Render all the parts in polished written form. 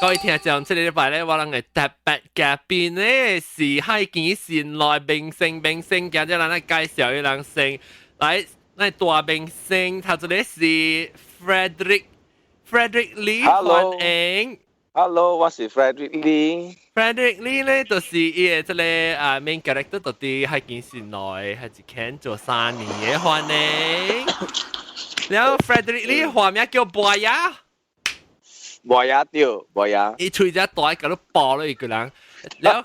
各位聽眾，這個禮拜咧，我人嘅特別嘉賓咧是海墘神來明星，明星今日咱來介紹伊人先，來，咱大明星，頭一個是 Frederick，Frederick Lee， Hello。 歡迎。 Hello，我是 Frederick Lee。 Frederick Lee 咧，就是伊的這個啊 main character，就佇海墘神來，係一間做3年嘅，歡迎。然後 Frederick Lee 化名叫博雅。無呀對，無呀。伊喙只大，共你爆了一個人。了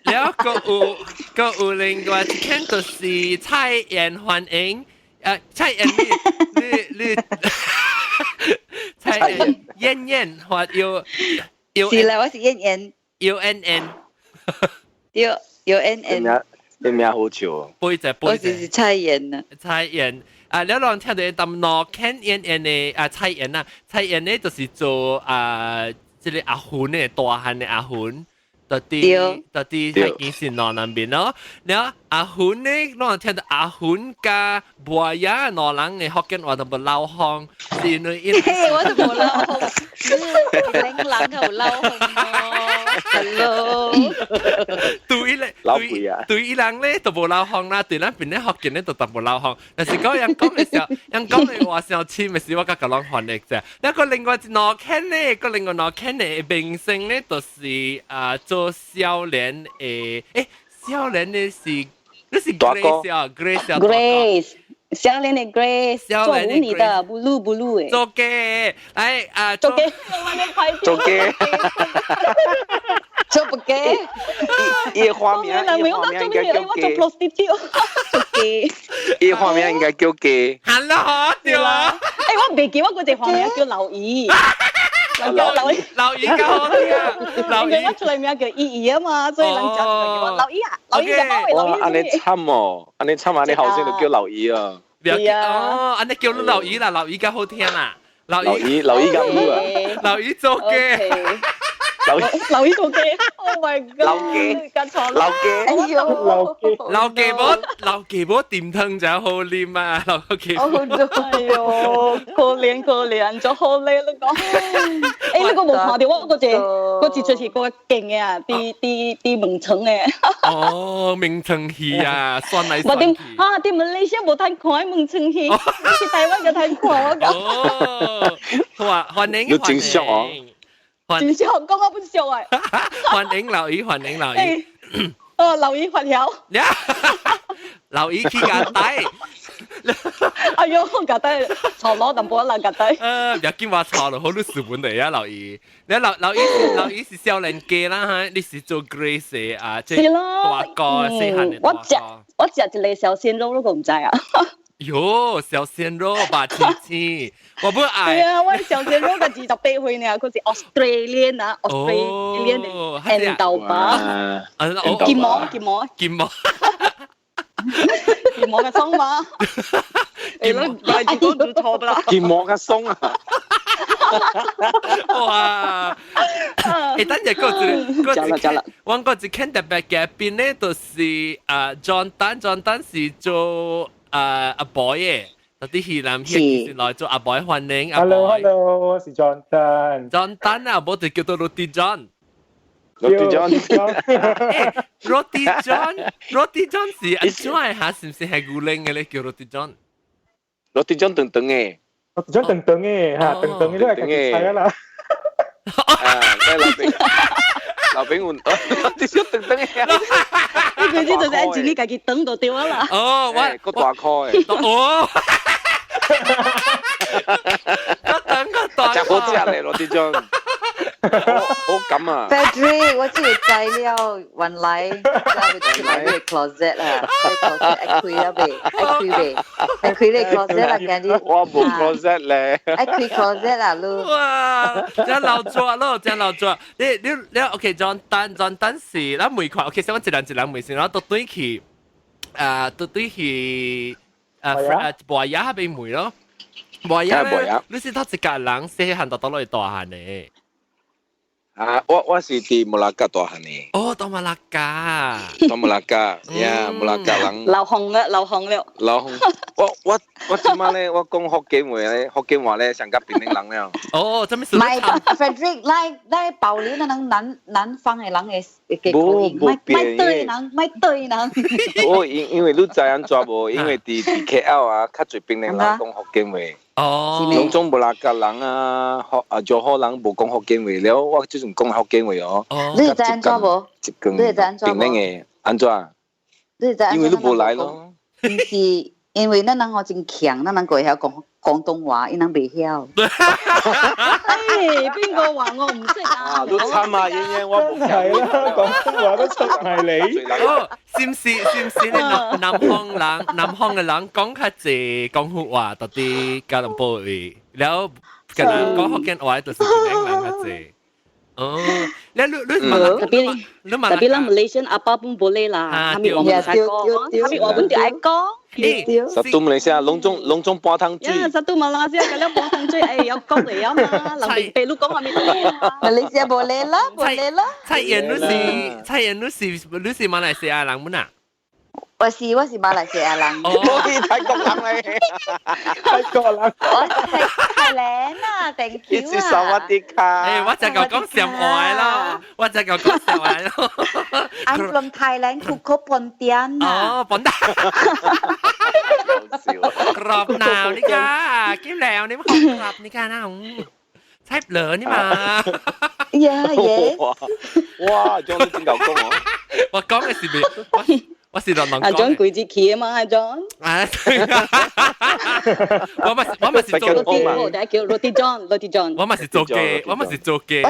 了，閣有另外一間就是蔡妍，歡迎。蔡妍你蔡妍燕燕或有有是啦，我是燕燕。 U N N。對，U N N。名你名好笑哦。背者我就是蔡妍啊。蔡妍啊，你攏聽著淡喏 Ken 燕燕的啊，蔡妍啊，蔡妍呢就是做啊，這個阿芬的大漢的阿芬。佇海墘神來那邊咯，然後阿芬呢，攏聽著阿芬佮博雅兩人的福建話都無漏風，是因為伊我都無漏風，嶺人有漏風咯。Hello，對伊咧，對對伊人咧都無漏風啦，對咱邊咧福建咧都淡薄漏風。但是講人講的時候，人講的話上深的時，我佮共攏翻譯者。那個另外一兩間咧，個另外兩間的明星咧，就是啊做少年的，欸，少年的是你是 Grace 啊，Grace 啊，Grace。少年的 Grace，做舞女的 blue blue 的，做嘅，來啊，做嘅，做嘅，做不嘅，伊畫面，伊畫面應該叫嘅，做 prostitute，做嘅，伊畫面應該叫嘅，Hello，對啊，欸，我袂記我嗰隻畫面叫劉怡。劉劉劉怡較好聽，劉怡，我出來名叫姨姨啊嘛，所以人就叫我劉姨啊，劉姨就包圍劉姨。哇，按呢慘哦，按呢慘啊，你後生就叫劉姨啊。係啊，哦，按呢叫你劉姨啦，劉姨較好聽啦。劉姨，劉姨咁好啊。劉姨做嘅。劉劉姨做嘅，Oh my god！劉嘅，劉嘅，哎喲，劉記無，劉記無點湯就好啉啊，劉記。哎喲，可憐可憐，就好咧，你講。欸，你閣無看著我嗰隻，嗰一出是閣較勁的啊，佇門床的。哦，眠床戲啊，算來算去。啊，佇馬來西亞無通看眠床戲，去台灣才通看我講。哦，好啊，歡迎。你真熟哦。真熟，講我不熟哎。歡迎劉姨，歡迎劉姨。哦，劉姨發條。劉姨去夾底。哎喲，夾底錯攞淡薄仔啦，夾底。不要緊話錯咯，好多事本嚟啊，劉姨。你劉劉姨，劉姨是少年家啦哈，你是做 Grace 啊，即係大哥細漢的大哥。我食一個小鮮肉，你閣毋知啊？喲，小鮮肉吧，親親，我不愛。對啊，我小鮮肉才28歲呢，佢是 Australian 啊，Australian 的緣投爸。金毛金毛。金毛。金毛嘅鬆嘛？金毛，你講就錯啦。金毛嘅鬆啊！哇！欸，等陣閣一個，閣一個，我閣一間特別嘉賓咧，就是啊，John Tan，John Tan 是做啊阿 boy 嘅，佇戲南戲是來做阿 boy，歡迎阿 boy。 Hello，Hello，我是 John Tan。 John Tan 啊，無就叫做 Roti John。 Roti John。 Roti John，Roti John 是按怎的哈？是毋是係牛奶的咧？叫 Roti John。 Roti John 長長的。 Roti John 長長的哈，長長的你係家己猜啦。啊，咩老餅？老餅換 Roti John 長長的。你佢啲就是按住你家己長就對啦。哦，我個大塊。哦。個長個大。真好食咧，Roti John。好感啊！Frederick，我這個知了，原來我出來你 closet 啦，你 closet 愛開了未？愛開未？愛開你 closet 啦，今日。我無 closet 咧。愛開 closet 啦，你。哇！真老作咯，真老作。你 OK，John Tan，John Tan 是咱每款 OK，先我一人一人問先，然後都對去，啊，都對去，啊啊，博雅彼邊問咯。博雅咧，你是頭一家人細漢到佗落大漢的？啊，我是佇馬拉加大漢的。哦，到馬拉加，到馬拉加，呀，馬拉加人。流紅啦，流紅了。流紅，我點解咧？我講福建話咧，福建話咧，上甲檳城人了。哦，這麼唔係，Frederick，來保留那人南方的人的口音，莫對人，莫對人。我因為你知按怎無？因為佇 KL 啊，較濟檳城人講福建話。哦。攏總馬拉加人啊，福啊柔佛人無講福建話了，我這陣講福建話哦。哦。你知按怎無？你知按怎無？檳城的按怎？你知？因為你無來咯。毋是，因為咱人吼真強，咱人會曉講廣東話，伊人袂曉。哎，邊個話我唔識啊？你慘啊，英英，我冇係啦，廣東話都出埋嚟。哦，是唔是你南方人，南方嘅人講較濟廣府話，到佇吉隆坡位，然後跟人講福建話就是檳城人較濟。哦，你 Tapi tapi lah Malaysian apa pun boleh lah. 啥物話本使講，啥物話本就愛講。 Satu Malaysia 攏總半桶水。呀，satu Malaysia 個了半桶水，哎，有講嚟啊嘛，人明白你講話咩？ Malaysia boleh lah, boleh lah。蔡妍你是蔡妍你是馬來西亞人冇啊？我是馬來西亞人。哦，泰國人嚟。泰國人。我係泰蘭啊，thank you 啊。是薩瓦迪卡。誒，我就夠講上話咯，我就夠講上話咯。 I'm from Thailand, คุกปนเตียน 哦，ปนตกรอบหนาวนี่ค่ะกินแล้วนี่มันของกรอบนี่ค่ะนะใช่เหรอนี่มา Yeah, yes。哇，將你真夠講哦。我講嘅是咩？我是亂講。阿 John 鬼子去啊嘛，阿 John。啊，我咪是做 roti，叫 roti John，roti John。我咪是做嘅，我咪是做嘅。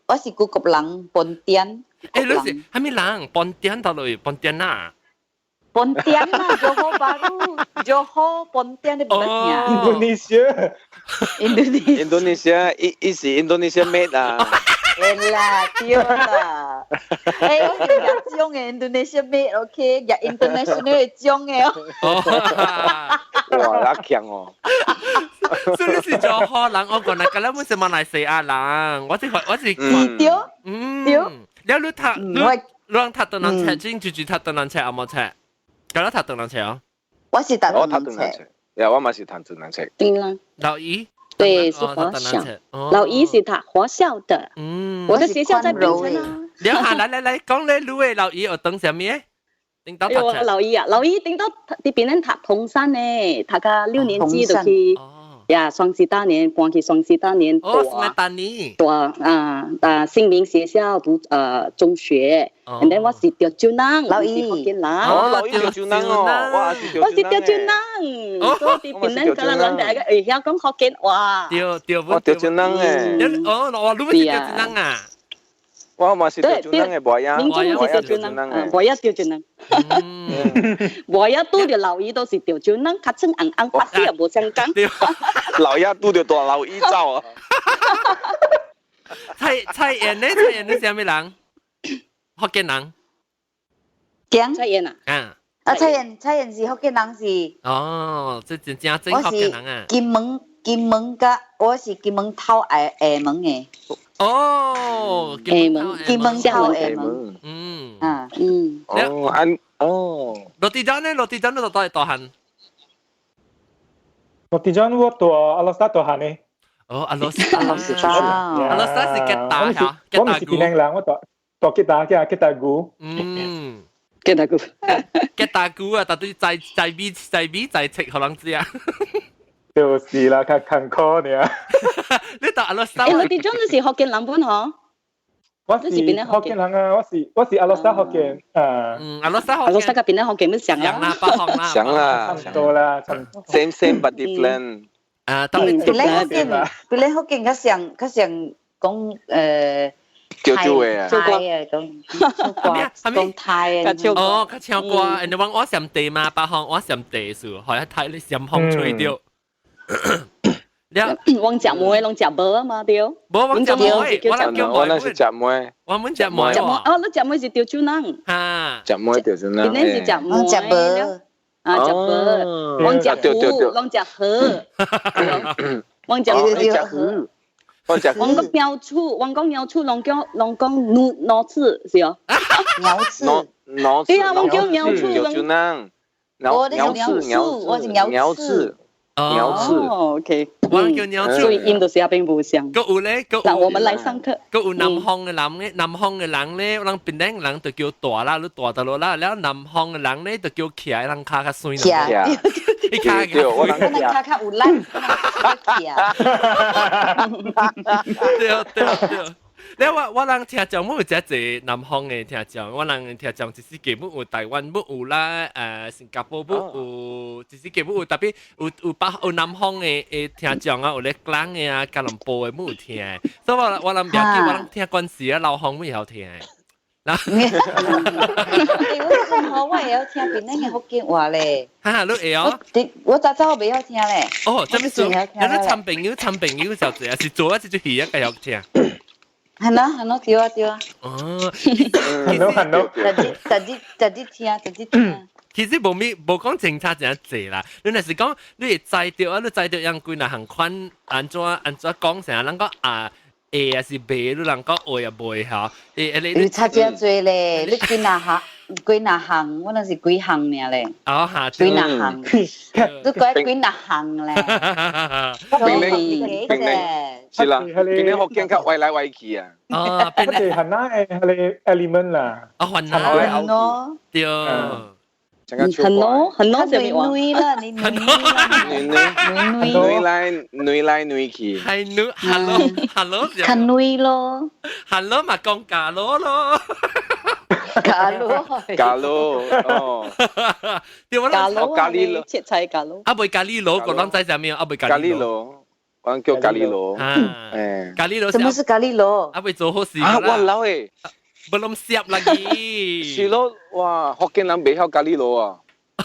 我是古國人，本店。誒，你是係咪人？本店到落本店啊？本店啊，Johor Bahru，Johor 本店你唔捌聽？Indonesia。 Indonesia。 Indonesia，伊是 Indonesia made 啊。啦，對啦。誒，我是亞種嘅 Indonesia made，OK，亞 international 嘅種嘅哦。哇，那強哦！所以你是做可能，我講那個咧，本是馬來西亞人，我是對，對。你讀你你讀唐人冊，真住讀唐人冊有冇冊？敢若讀唐人冊哦。我是讀唐人冊。呀，我嘛是讀唐人冊。對啦。老姨。對，是華校。老姨是讀華校的。我的學校在檳城啊。你下來來來，講你女的老姨學當啥物？頂到讀老姨啊，老姨頂到佇檳城讀唐山呢，讀到六年級就去。呀，雙溪大年搬去雙溪大年。哦，雙溪大年。大啊啊，新民學校讀中學，and then 我是潮州人，老姨福建人。哦，老姨潮州人哦，我是潮州人，所以佇檳城個人就會曉講福建話。對對，我潮州人誒。哦，我你是潮州人啊？我嘛是潮州人的，無呀，民眾是潮州人，無呀潮州人。無呀拄著老姨都是潮州人，較算紅紅白色也無相仝。老爺拄著大老姨走啊！蔡蔡妍呢？蔡妍你是啥物人？福建人。講蔡妍啊？啊。啊，蔡妍是福建人是。哦，這真正正福建人啊！金門佮我是金門頭下門的。哦，下門，金門頭下門。啊嗯。哦，按哦。 Roti John 呢？Roti John 你佗佗大漢？ Roti John 我佇阿羅斯大漢呢。哦，阿羅斯，阿羅斯，阿羅斯是吉打嚇，我毋是檳城人，我佇佇吉打嘅吉打古。吉打古，吉打古啊，到底在在米在米在食，可能知啊。就是啦，較艱苦呢。你佇阿羅斯？誒，Roti John 你是福建人本嗬？我是福建人啊，我是阿羅斯福建啊。嗯，阿羅斯阿羅斯佮檳城福建欲像啊？啦，北方啦。像啦，差唔多啦，差唔多。 Same same but different。啊，當然。檳城福建，檳城福建較像較像講潮州話啊，泰啊，講唱歌，講泰啊，哦，較唱歌，人哋講我上地嘛，北方我上地數，好像泰你上風吹著。了，往食糜攏食無啊嘛對。無往食糜，我人叫我那是食糜。我們食糜。食糜哦，你食糜是潮州人。哈。食糜潮州人。檳城是食糜。食無。啊，食無。往食糊，攏食河。往食食河。我食我講鳥鼠，我講鳥鼠，攏叫攏講鳥腦子是哦。鳥鼠。腦對啊，我叫鳥鼠。有就能。我鳥鼠，我是鳥鼠。鳥鼠。哦，OK。我叫鳥鼠。所以音就是那邊無相。閣有咧，閣嗱，我們來上課。閣有南方的人咧，南方的人咧，咱檳城人就叫大啦，你大得落啦。了南方的人咧就叫徛，人跤較媠。徛。伊跤較我人跤較有力，徛。對對對。咧我我人聽講，我有真濟南方的聽講，我人聽講一時基本有台灣本有啦，新加坡本有，一時基本有，特別有有北有南方的的聽講啊，有咧講的啊，吉隆坡的本有聽，所以我我人袂記，我人聽慣時啊，老方會曉聽。嗱，我真好，我會曉聽檳城的福建話咧。哈，你會曉？我早早袂曉聽咧。哦，這麼說，你參朋友參朋友就這，是做一隻戲一個曉聽。係咯係咯，對啊對啊。哦，係咯係咯。特別特別特別聽特別聽。其實無咪無講政策真濟啦，你若是講你會知著啊，你知著樣幾若項款按怎按怎講啥，人講啊會還是袂，你人講會也袂吼。誒你差真濟咧，你幾若項幾若項，我那是幾項爾咧。哦哈，幾若項，你講幾若項咧。檳城檳城是啦，檳城福建較歪來歪去啊。哦，檳城係那個係個 element 啦。啊，雲南咯。對。很多很多這邊話。女啦，你女啦，女女女來女來女去。係女，hello hello。較女咯。 hello 嘛講假咯咯。假咯。假咯，哦。對我假咯，咖喱螺，切菜咖喱。啊，袂咖喱螺，個人知啥物啊？袂咖喱螺，我叫咖喱螺。啊，咖喱螺。什麼是咖喱螺？啊，袂做好事。啊，我老誒。 belum siap lagi。是咯，哇，福建人袂曉咖喱螺啊。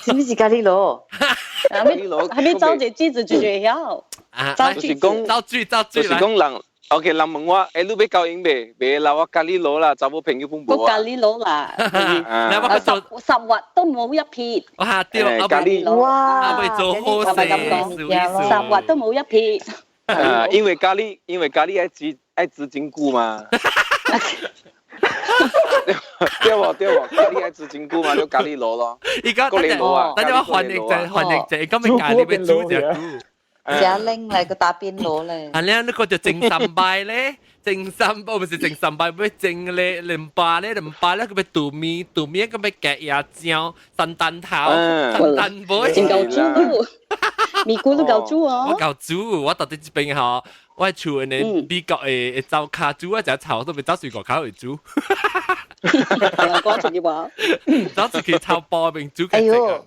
什麼是咖喱螺？還沒還沒造隻句子就會曉。啊，就是講造句造句就是講人，OK，人問我，欸，你欲交𪜶未？袂啦，我咖喱螺啦，查某朋友本無啊。咖喱螺啦。啊，十十劃都冇一撇。哇，對，咖喱哇，啊，袂做好事，十劃都冇一撇。啊，因為咖喱，因為咖喱愛煮愛煮真久嘛。對喎對喎，咖喱愛煮真久嘛，就咖喱螺咯。而家咖喱螺啊，等陣我翻譯者翻譯者，咁咪咖喱欲煮隻久。食拎嚟個打邊爐咧。係咧，你個就蒸三擺咧，蒸三擺唔是蒸三擺，欲蒸咧兩擺咧，兩擺咧佢欲煮麵，煮麵佢欲夾椰漿、山丹頭、山丹尾。真夠煮，咪咕都夠煮哦。我夠煮，我到底這邊吼，我厝的美國的灶跤煮，我食炒都袂走水果跤會煮。講出去話，走出去炒煲邊煮。哎呦！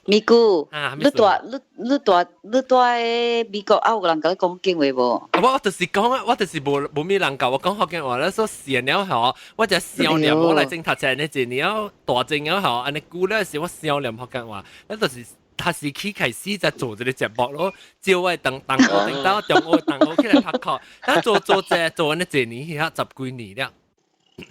咪姑，你住你你住你住喺美國啊？有人共你講福建話無？我就是講啊，我就是無無咩人教我講福建話咧，所以試了吼，我就少年我來正讀冊呢一年大正了吼，按呢久了時我少年福建話，那就是他是起開始在做這個節目咯，招我當當學等到中學當學起來拍課，咱做做這做呢一年，遐十幾年了。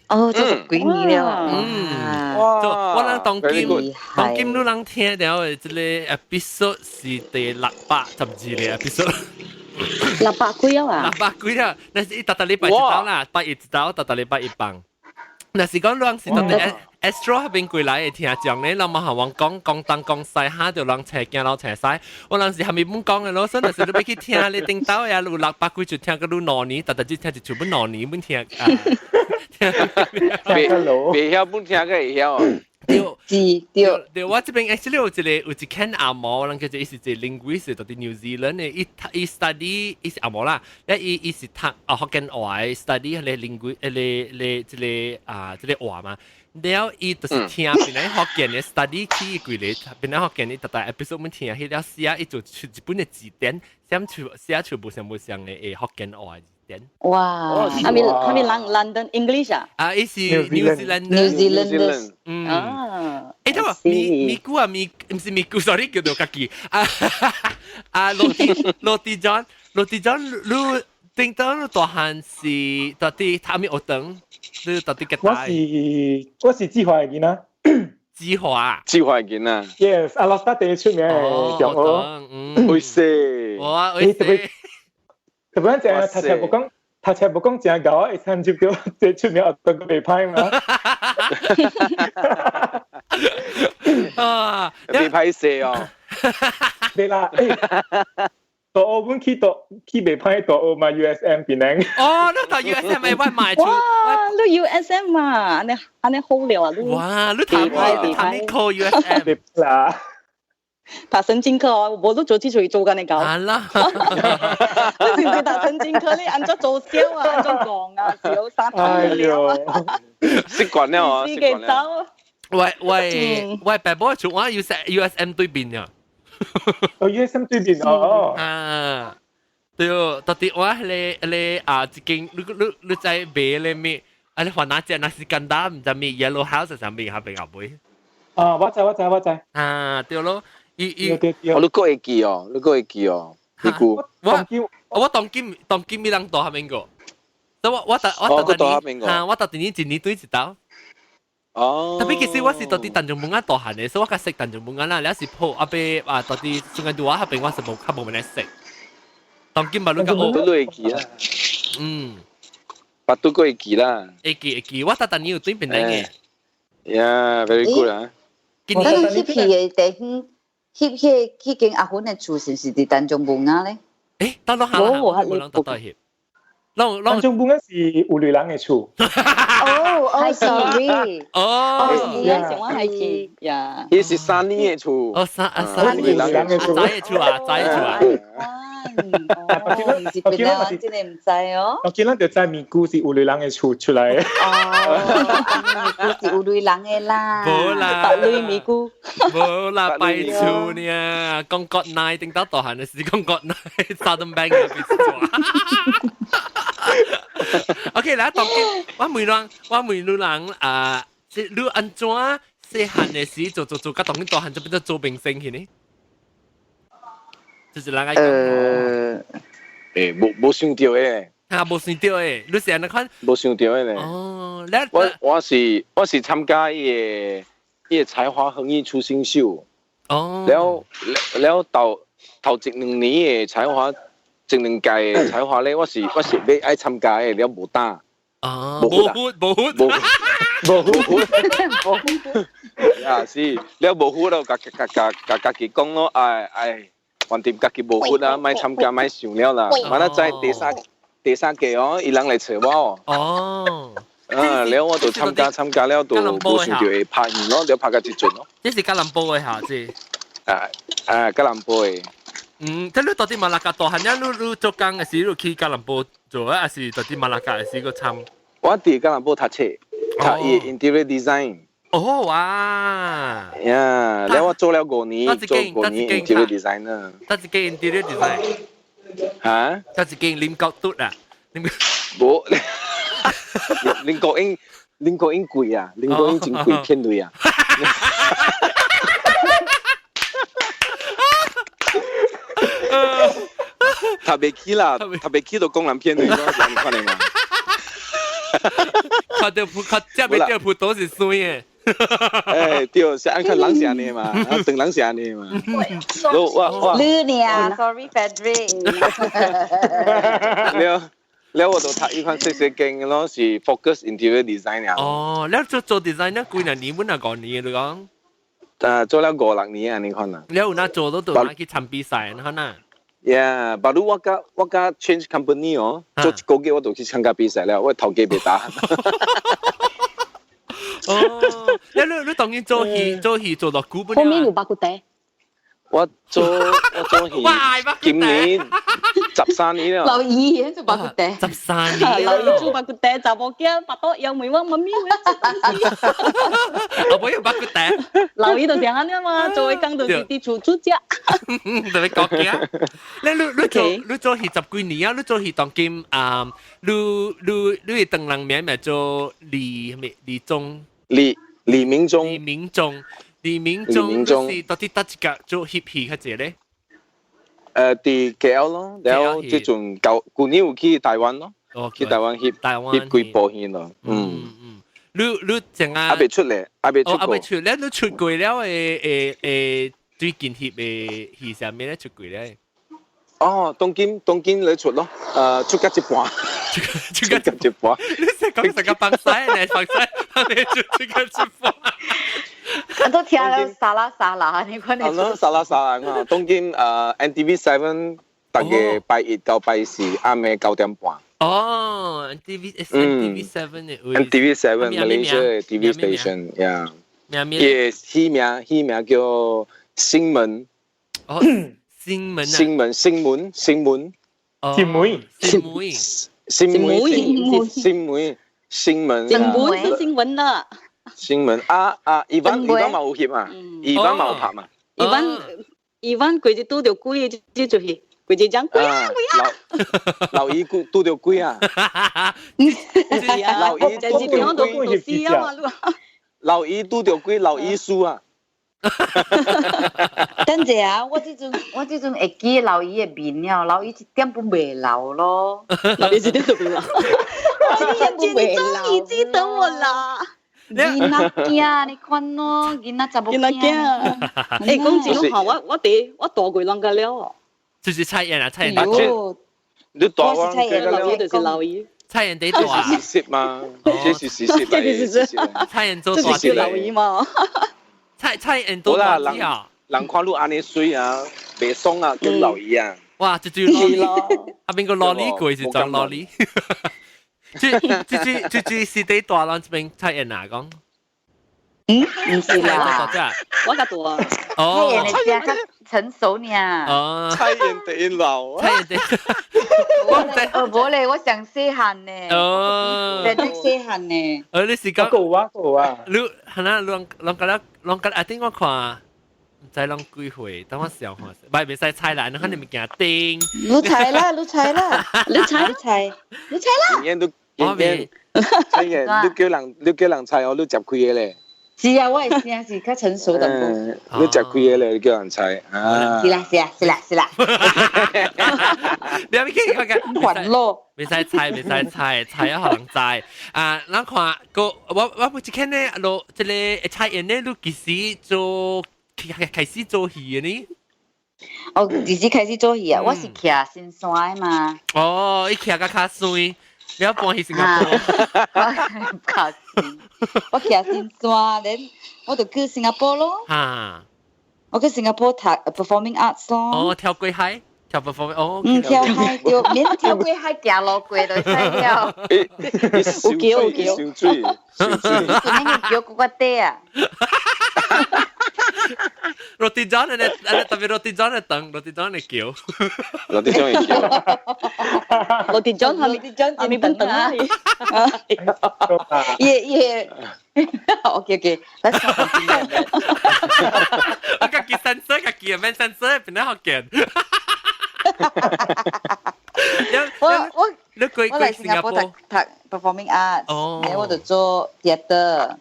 哦，做十幾年了。嗯，做我人當今當今你人聽著的這個 episode 是第612個 episode。六百幾啊？六百幾啦，那是伊逐逐禮拜一刀啦，拜一刀，逐逐禮拜一放。若是講人是到底 Astro 彼邊過來的聽眾咧，人嘛向我講講東講西，嚇著人揣驚老揣西。我人是蝦米本講的咯，所以若是你欲去聽你頂頭呀，有六百幾就聽個你兩年，逐逐只聽一厝本兩年本聽啊。袂袂曉本聽個會曉。對，是對對，我這邊 actually 有一個有一間阿毛，人叫做伊是一個 linguist，到佇 New Zealand 的，伊讀伊 study 伊是阿毛啦，咧伊伊是讀啊福建話的 study 彼個 linguist，彼個彼個這個啊這個話嘛，了伊就是聽檳城福建的 study 去幾個檳城福建的逐逐 episode 阮聽，彼了寫伊就出一本的字典，寫出寫出無相無相的的福建話字典。哇！係咪係咪 London English 啊？啊，伊是 New Zealand。 New Zealand。嗯。啊。欸，等下，咪咪姑啊，咪毋是咪姑，sorry，叫做家己。啊啊，羅蒂羅蒂 John，羅蒂 John，你頂當你大漢是到底啥物學堂？你到底幾我是我是志華的囡仔。志華。志華的囡仔。 Yes，阿羅斯第一出名的中學。嗯。會死。我會死。特別正讀冊無講，讀冊無講真𠢕，會參入到這出名學堂袂歹嘛。啊，袂歹勢哦。對啦，欸，大學阮去大去袂歹大學嘛，USM 檳城。哦，你讀 USM 咪我買出。哇，你 USM 啊，按呢按呢好了啊，你。哇，你讀你讀你考 USM。對啦。讀神經科哦，無你做這出做緊你搞。啊啦。你是唔是讀神經科？你按怎做痟啊？按怎講啊？笑三頭了啊！習慣了啊，習慣了。喂喂喂，白波出我 USM 對面啊。哦，USM 對面哦。啊，對哦，到底我咧咧啊，一間你你你在買咧咩？啊，你還哪隻？那是簡單，毋知咩 Yellow House 上面下邊後尾。啊，我知我知我知。啊，對咯，伊伊。哦，你閣會記哦，你閣會記哦，你估？我我當今當今咪人大下面個，所以我我我我逐年啊，我逐年一年對一道。哦，特別其實我是到佇淡江文仔大漢的，所以我較識淡江文仔啦。你是抱阿伯啊，到佇中間拄仔彼邊我是無較無乜識。當今嘛，你較學都會記啦。嗯，巴都會記啦。會記會記，我逐逐年有對邊來嘅。 Yeah，very good 啊。咱翕戲的地方，翕彼彼間阿芬的厝是毋是佇淡江文仔咧？欸，到攏行啦，無人到到翕。攏淡江文仔是有類人的厝。哦哦，sorry。哦，是我係記呀。伊是三年的厝。哦，三啊三年的厝，仔的厝啊，仔的厝啊。哦，是別人，我真的毋知哦。我見咱就知咪姑是有類人的厝出來的。哦，咪姑是有類人的啦。無啦，白類咪姑。無啦，拜厝呢，講國內頂到大漢的是講國內 Southern Bank 嘅厝。OK，來，當今我問人，我問你人啊，你按怎細漢的時做做做，甲當今大漢就變做做明星去呢？就是人愛講。欸，無無想著的。啊，無想著的，你是按怎款？無想著的咧。哦，我我是我是參加伊个伊个才華橫溢出新秀。哦。了了頭頭一兩年的才華，一兩屆的才華咧，我是我是欲愛參加的，了無打。哦。無好，無好，無無好，無好。啊是，了無好了，共共共共家己講咯，哎哎。橫掂家己無好啦，莫參加，莫想了啦。完了在第三第三屆哦，伊人來揣我哦。哦。啊，了我就參加參加了，就無想著會拍戲咯，就拍到這陣咯。這是吉隆坡的嚇，這。啊啊，吉隆坡的。嗯，這你到佇馬六甲大漢，你你做工的時，你去吉隆坡做啊，還是到佇馬六甲的時閣參？我佇吉隆坡讀冊，讀伊 interior design。哦哇！呀，了我做了五年，做五年 interior designer。佗一間 interior design？嚇？佗一間林國嘟啊？林無，林國英，林國英貴啊，林國英真貴，騙鐳啊！讀袂起啦，讀袂起就講人騙鐳咯，是按呢款的嘛。看著看食袂著葡萄是酸的。欸，對，是按看人是按呢嘛，啊，當人是按呢嘛。我我你呢？Sorry, Frederick。了了，我就讀伊款細細間的咯，是 focus interior design 爾。哦，了做做 design 了幾若年，阮若五年你講。啊，做了五六年按呢款啦。了有哪做到就哪去參比賽，你看哪。 Yeah，不如我佮我佮 change company 哦，做一個月我就去參加比賽了，我頭家袂打。哦，你你你當然做戲做戲做偌久本後面有肉骨茶。我做我做戲，今年13年了。老姨做肉骨茶。13年。老姨做肉骨茶，查某囝腹肚枵問我媽咪，我要食東西。我不要肉骨茶。老姨就是按呢嘛，做的工就是佇厝煮食。特別國家。你你你做你做戲十幾年啊？你做戲當今啊？你你你的唐人名名做李咩？李忠。李李明忠。李明忠。李明忠是到底佗一個做翕戲較濟咧？佇 KL 咯，然後這陣舊舊年有去台灣咯，去台灣翕翕幾部戲咯，嗯嗯，你你淨啊？還未出來，還未出過。還未出，你你出過了的的的最近翕的戲啥物咧出過咧？哦，東京東京咧出咯，出甲一半，出甲一半。你是講成個放屎嚟，放屎，你出甲一半。我都聽了沙拉沙拉，你看你。啊，沙拉沙拉啊！當今NTV Seven 逐個拜一到拜四暗暝9點半。哦，NTV NTV Seven 嘅 NTV Seven Malaysia TV station，yeah。名名。伊戲名叫星門。哦，星門啊。星門，星門，星門。星門，星門，星門，星門，星門。星門是新聞啦。星門啊啊！伊班伊班嘛有翕啊，伊班嘛有拍嘛。伊班伊班規日拄著鬼，這就是規日講鬼啊鬼啊。老姨拄著鬼啊！老姨拄著鬼。老姨拄著鬼，老姨輸啊！等陣啊，我這陣會記老姨的面了，老姨一點都袂老咯。老姨一點都袂老。一點都袂老。你終於記得我啦！囡仔囝，你看咯，囡仔查某囡仔囝。欸，講真話，我佇我大過人家了。就是蔡妍啊，蔡妍。你大我蔡妍老姨就是老姨。蔡妍得大。這是事實嗎？這是事實。這是事實。蔡妍做大這是老姨嘛？蔡妍做大啊！人看你按呢媠啊，袂爽啊，叫老姨啊。哇，這就是老啊，邊個蘿莉過是裝蘿莉。這是得大人這邊蔡妍啊講。嗯，毋是啦，我較大。哦，蔡妍的聲較成熟呢。哦，蔡妍第一老。蔡妍第。我唔知，哦，無咧，我上細漢呢。哦。真正細漢呢。哦，你是講。夠啊，夠啊。你係啦，攏攏覺得攏覺得，啊，頂我看，毋知攏幾歲，等我想看，唔袂使猜啦，你看你物件叮。你猜啦，你猜啦，你猜，你猜，你猜啦。都我未。蔡妍，你叫人猜哦，你接開個咧。是啊，我的聲是較成熟的。你食開個咧，你叫人猜啊？是啦，是啦，是啦，是啦。你阿咪看看，還咯。袂使猜，袂使猜，猜啊，予人知。啊，咱看個我不一看呢，落這個蔡妍呢，你幾時做開始做戲的呢？哦，幾時開始做戲啊？我是徛新山的嘛。哦，伊徛甲較媠。你要搬去新加坡？較媠，我徛新山，then 我就去新加坡咯。我去新加坡讀 performing arts 咯。哦，跳過海，跳 performing 哦。嗯，跳海對，免跳過海，行路過就使了。有橋有橋。燒水，燒水。那個橋骨骨底啊。 Roti john 咧，特別 roti john 嘅燈，roti john 嘅橋。 Roti john 嘅橋。 Roti john 係咪係咪本等啊？耶耶。OK OK，let's not continue。我家己 censor，家己免 censor，變得好見。我你過我來新加坡讀 performing arts，然後我就做 theatre。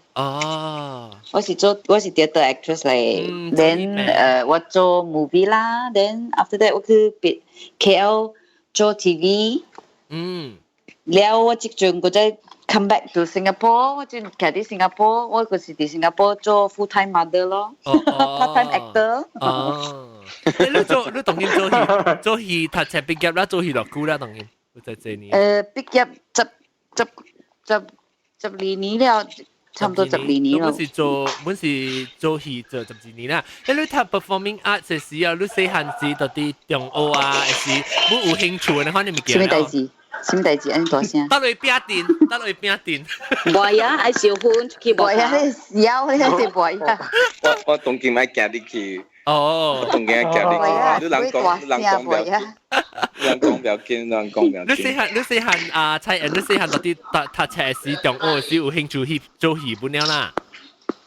我是 theatre actress 嚟，then 我做 movie 啦，then after that 我去別 KL 做 TV。了我即陣閣再 come back to Singapore，我陣徛佇新加坡，我就是佇新加坡做 full time mother 咯，part time actor。哦，你當今做戲讀冊畢業啦，做戲偌久啦，當今有在這年。畢業十二年了，差不多十二年咯。阮是做戲做十二年啦。你讀 performing arts 的時候，你細漢時就佇中學啊，還是你有興趣的，反正物件。啥物代誌？啥物代誌？按呢大聲。倒落去餅店，倒落去餅店。袂啊，愛燒薰出去。袂啊，你痟，你是袂啊。我當今愛行入去。哦。當今愛行入去。你人講，你人講不要緊，人講不要緊，人講不要緊。你細漢啊，蔡妍，你細漢到底讀冊時，中學時有興趣去做戲本了啦？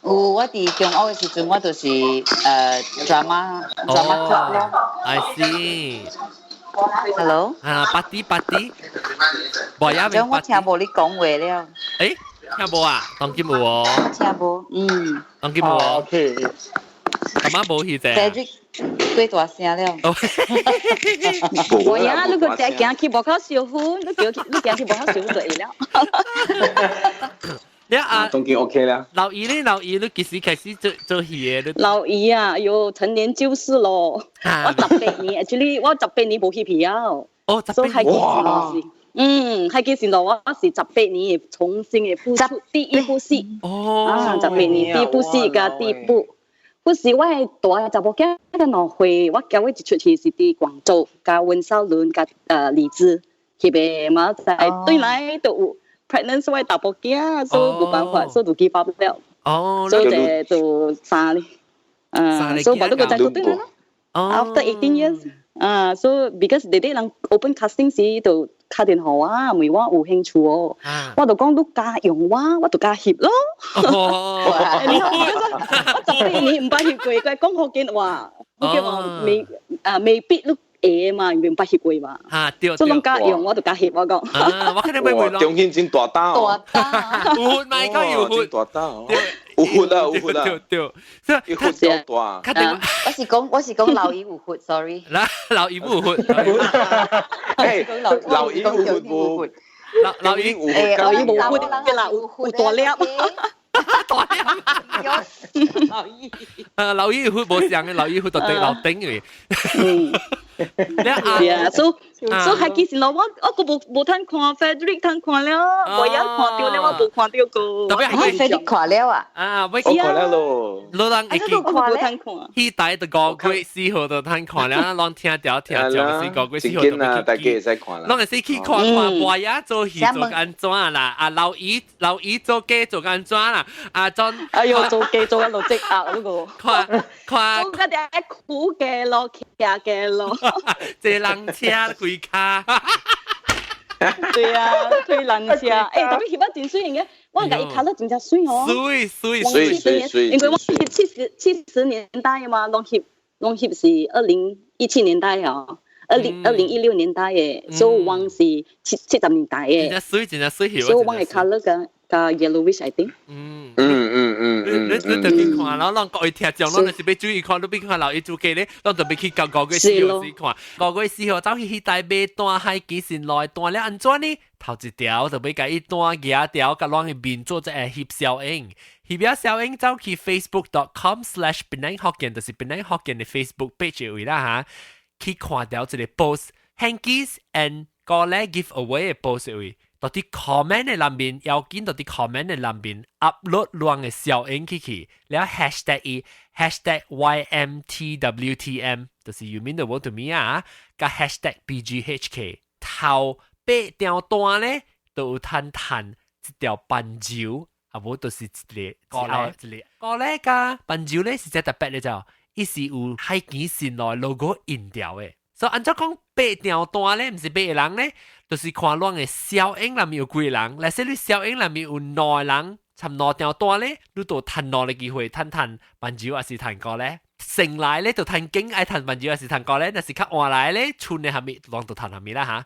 有，我佇中學的時陣，我就是drama club 咯。 I see。 Hello。啊，party party。無呀，將我聽無你講話了。欸，聽無啊？當今有哦。聽無，嗯。當今無。 OK。阿媽無去啫。 Cedric 過大聲了。無呀，你個只行去無口燒薰，你叫你行去無口燒薰就會了。你啊，當今 OK 啦。老姨咧，老姨，你幾時開始做戲的？老姨啊，喲，陳年舊事咯。我十八年，actually 我十八年無翕戲啊。哦，所以海基線海基線路我是18年重新嘅復出第一部戲。啊，十八年第一部戲佮第一部。不是我係大查某囝才2歲，我交尾一出戲是佇廣州，佮溫兆倫佮李志，翕的嘛，在對來都有 pregnant 我查某囝，所以無辦法，所以就 give up 了。所以就三個，所以無你個再做對來咯。After 18 years，啊，所以 because 弟弟人 open casting 時就敲電話我，問我有興趣哦，我就講你敢用我，我就敢翕咯。我18年毋捌翕過，佢講福建話，福建話未啊未必你會嘛，因為毋捌翕過嘛。嚇對。所以攏敢用我就敢翕，我講。啊，我肯定會會中興真大膽哦。大膽。有福咪講有福。大膽哦。有福啊，有福啊。對對。有福較大。我是講老姨有福，sorry。嗱，老姨有福。誒，老姨有福無？老老姨有福，老姨無福嘅啦，有大粒。大粒。老姨。老姨有福無相嘅，老姨有福就對老頂嘅。係啊，所以係其實我個無通看，Frederick 通看了，我也看到了，我無看到過。特別係 Frederick 看了啊？啊，我看了咯。老人已經無通看。彼台就5月4號就通看了，攏聽條聽講是5月4號就啊，大家會使看啦。攏會使去看看博雅做戲做按怎啦？啊，老姨老姨做雞做按怎啦？啊，裝哎呦，做雞做一路積壓嗰個。看看。做嗰啲苦嘅咯，騎嘅咯。坐人車規跤。對啊，推人車，特別翕得真媠嘅，我共伊 colour 真正媠哦。媠媠媠媠媠。因為我翕70年代嘛，攏翕是2017年代哦，2016年代嘅，所以我是70年代嘅。真媠真正媠，所以我嘅 colour 較 yellowish I think。你特別看，然後攏各位聽眾，攏若是欲注意看，你欲看老伊做雞咧，攏特別去到5月4號時看。5月4號走去彼台買單海基線來單了按怎呢？頭一條就欲共伊單舉條，共攏的面做這個翕小影，翕了小影走去 facebook.com/PenangHokkien，就是檳城福建的 Facebook page 位啦嚇，去看著一個 post，hankies and 歌咧 give away 的 post 位。到佇 comment 的內面，要緊到佇 comment 的內面 upload 攏的小影去，了 hashtag 伊 #YMTWTM，就是 you mean the world to me 啊，佮 #BGHK，頭八張單咧都有趁趁一條斑鳩，啊無就是一個歌咧，一個歌咧佮斑鳩咧是這特別的就，伊是有海基線內 logo 印掉的。所以按怎講八張單咧，毋是八個人咧，就是看攏的小影內面有幾個人，若是你小影內面有兩個人，參兩張單咧，你就趁兩個機會趁趁斑鳩還是趁歌咧。成來咧就趁景愛趁斑鳩還是趁歌咧，若是較晚來咧，剩的啥物攏就趁啥物啦嚇。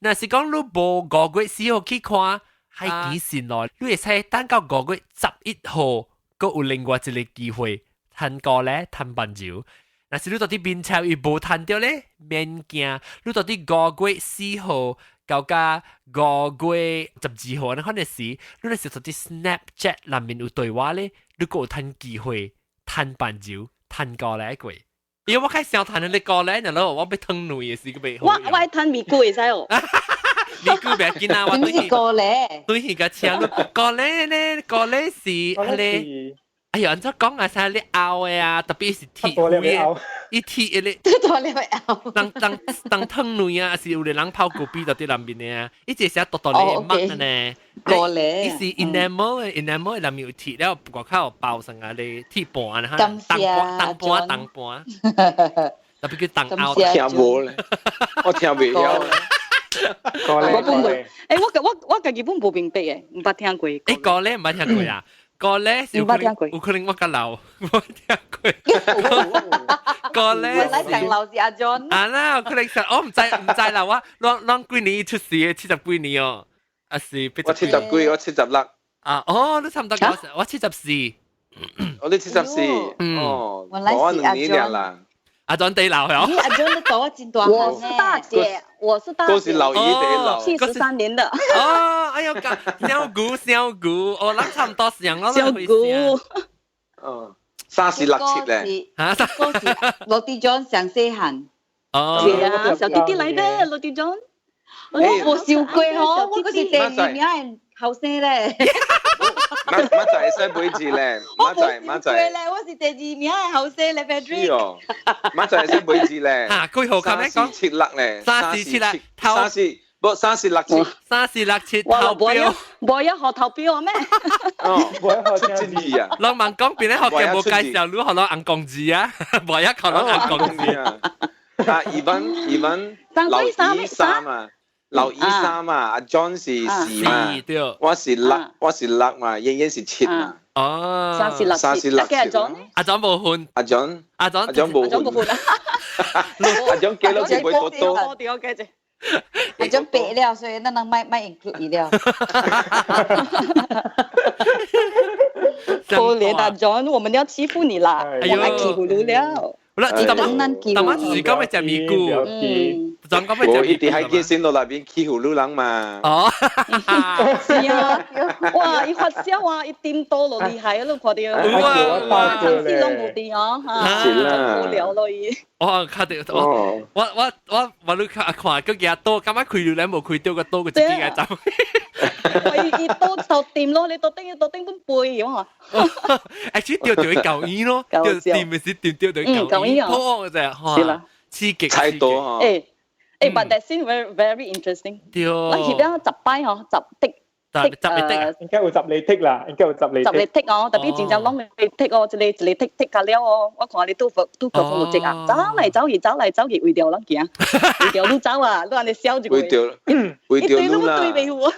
若是講你無5月4號去看海基線內，你會使等到5月11號，閣有另外一個機會趁歌咧，趁斑鳩。若是你到佇面前伊無趁著咧，免驚。你到佇5月4號到甲5月12號，你可能是你若是到佇 Snapchat 內面有對話咧，你閣有趁機會趁斑鳩、趁歌咧過。因為我開始想趁你歌咧，然後我欲褪卵的時閣袂我我愛趁咪龜會使哦。咪龜袂緊啊，我對是歌咧，對去共請歌咧咧，歌咧是彼个。哎呀，按怎講啊？啥你拗的啊？特別是鐵嘅，伊鐵的咧，大粒的拗。當當當褪卵啊，是有個人泡咖啡到佇內面的啊，伊這寫大大粒的墨呢。歌咧，伊是 enamel 的，enamel 內面有鐵了，外口有包上啊咧鐵盤啊，當當盤當盤，特別叫當拗。聽無咧，我聽袂曉。歌咧，我本我家己本無明白的，毋捌聽過。歌咧毋捌聽過啊？歌咧有可能有可能我較老，無聽過。歌咧，原來上老是阿 John。啊啦，可能是我毋知毋知啦，我攏幾年出世的，70幾年哦，啊是我70幾，我76。啊哦，你差唔多我74。我你74，哦，原來是阿 John 啦。阿 John 第老哦。咦，阿 John 你大我真大漢我是大姐，我是大姐。都是老姨第老。73年的。哦，哎呦，小姑小姑，哦，咱差唔多上咯。小姑。哦，三四六七咧。嚇，嗰是羅迪 John 上細漢。哦，是啊，小弟弟來的，羅迪 John。我無想過吼，我閣是第二名的後生咧。馬馬仔會使買字咧，馬仔馬仔咧，我是第二名的後生咧，Patrick。是哦，馬仔會使買字咧。嚇，幾號咁樣講？七六咧，三四七六，三四不三四六七，三四六七投標，無一學投標咩？哦，無一學出字啊！人問講邊咧學嘅無介紹，你學攞紅公字啊？無一學攞紅公字啊！啊，二蚊留二三啊！留二三啊，阿 John 是四嘛，我是六，我是六嘛，燕燕是七嘛。哦，三四六三四六七，阿 John 阿 John 無分，阿 John 阿 John 阿 John 無分，阿 John 幾多字會多多？阿 John 白了，所以咱人莫莫 include 伊了。可憐阿 John，我們要欺負你啦，我來欺負你了。好啦，大媽，大媽就是講欲食咪菇，嗯，就講欲食。我一直喺見線路內邊欺負女人嘛。哦，是啊，哇！伊發燒啊，伊顛倒落厲害啊，你看到？哇，長時攏無佇哦，嚇，是啦，無聊咯伊。我較著，我你看看，佮其他刀，感覺開了咧無開到個刀，佢自己個走。伊伊刀頭掂咯，你刀頂刀頂本背咁啊。actually 掉掉去舊醫咯，掉掂咪是掂掉掉去舊醫，破就係，是啦，刺激太多嗬。誒誒，but that scene very very interesting。對。我翕了十擺嗬，十滴。十嚟剔，應該有十嚟剔啦，應該有十嚟。十嚟剔哦，特別真正攏嚟剔哦，一個一個剔剔較了哦。我看你拄拄個風路啊，走來走去，走來走去，為著人行，為著你走啊，你按呢笑一個。為著，為著你啦。對袂赴。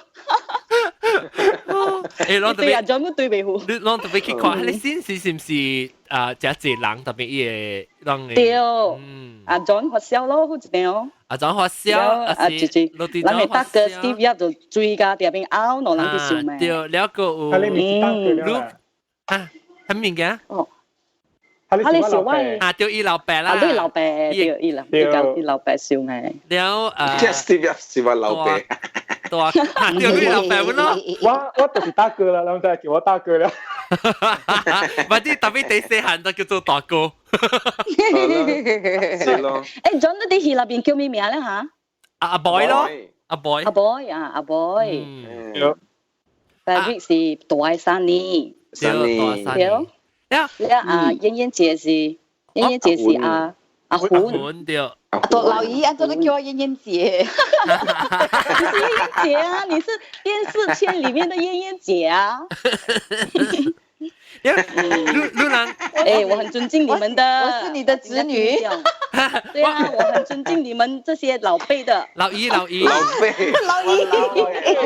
誒，攏特別，專門對袂赴。你攏特別去看，你先是是毋是啊？誠濟人特別伊個人對，阿 John 發燒咯，好一點哦。阿 John 發燒，啊，姐姐，咱的大哥 Steve 也就追甲佇邊拗，兩人去想咩？對，了個有。啊，你毋是大哥了啊，啥物件？哦。啊，你是我啊，對，伊老爸啦。啊，你老爸，對，伊老，伊老爸想的。了啊。 Steve 是我老爸。對啊，對，你老爸咯。我就是大哥啦，人就叫我大哥了。或者特別第四漢就叫做大哥。是咯。誒，John，你佇戲內邊叫咩名咧嚇？阿 boy 咯，阿 boy。阿 boy 啊，阿 boy。嗯。 Patrick 是大三年。三年。對。了了啊，燕燕姐是燕燕姐是阿阿胡。對。阿多老姨，阿多你叫我燕燕姐。你是燕燕姐啊，你是電視圈裡面的燕燕姐啊。你你人，哎，我很尊敬你們的，我是你的侄女。對啊，我很尊敬你們這些老輩的。老姨，老姨，老輩，老姨，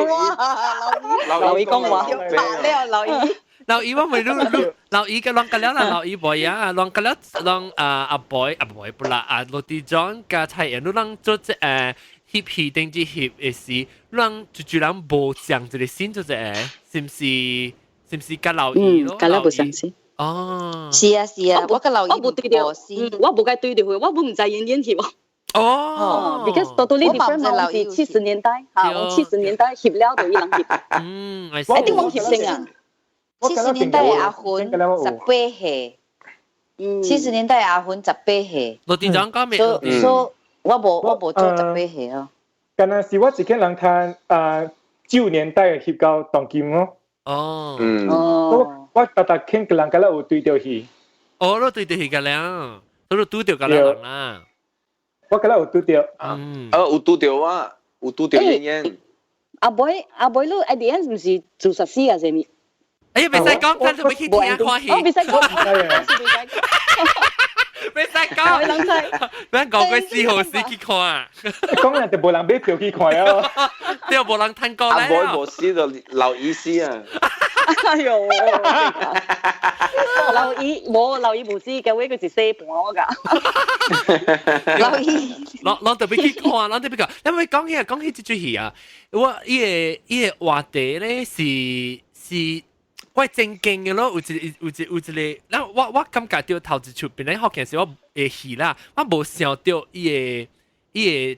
哇，老姨，老姨講話，老姨，老姨我咪你你老姨嘅啷個了啦，老姨 boy 啊，啷個了啷啊阿 boy 阿 boy 不啦啊，羅迪莊加蔡妍，你啷做這翕戲定之翕的時，啷就就人無像一個新做這個，是毋是？是毋是佮老姨咯？佮了無相信。哦，是啊是啊，我佮老姨我無對著，我無佮對著去，我無毋知演演戲喎。哦，because totally different 嘛，我是70年代，嚇，我七十年代翕了就伊人翕。嗯，一定講翕先啊。七十年代阿魂18歲，七十年代阿魂十八歲。羅店長講咩？所以我無做十八歲哦。敢若是我一個人看啊，9年代翕到當今哦。哦，嗯，我逐逐聽個人敢若有對著戲。哦，你對著戲個了，都拄著個人啦。我敢若有拄著。嗯，哦，有拄著我，有拄著燕燕。阿妹，阿妹，你 at the end 毋是自殺死啊？啥物？哎，袂使講，咱就欲去聽看戲。哦，袂使講，袂使講，咱5月4號時去看。講人就無人買票去看了，對，無人趁過來。阿妹無死就老姨死啊！哎呦，老姨無老姨無死，結果佢是死盤我㗎。老姨，咱特別去看，咱特別講，因為講起這齣戲啊，我伊個話題咧是。我正經嘅咯，有一個，那我感覺到頭一出邊咧學件時我會戲啦，我無想到伊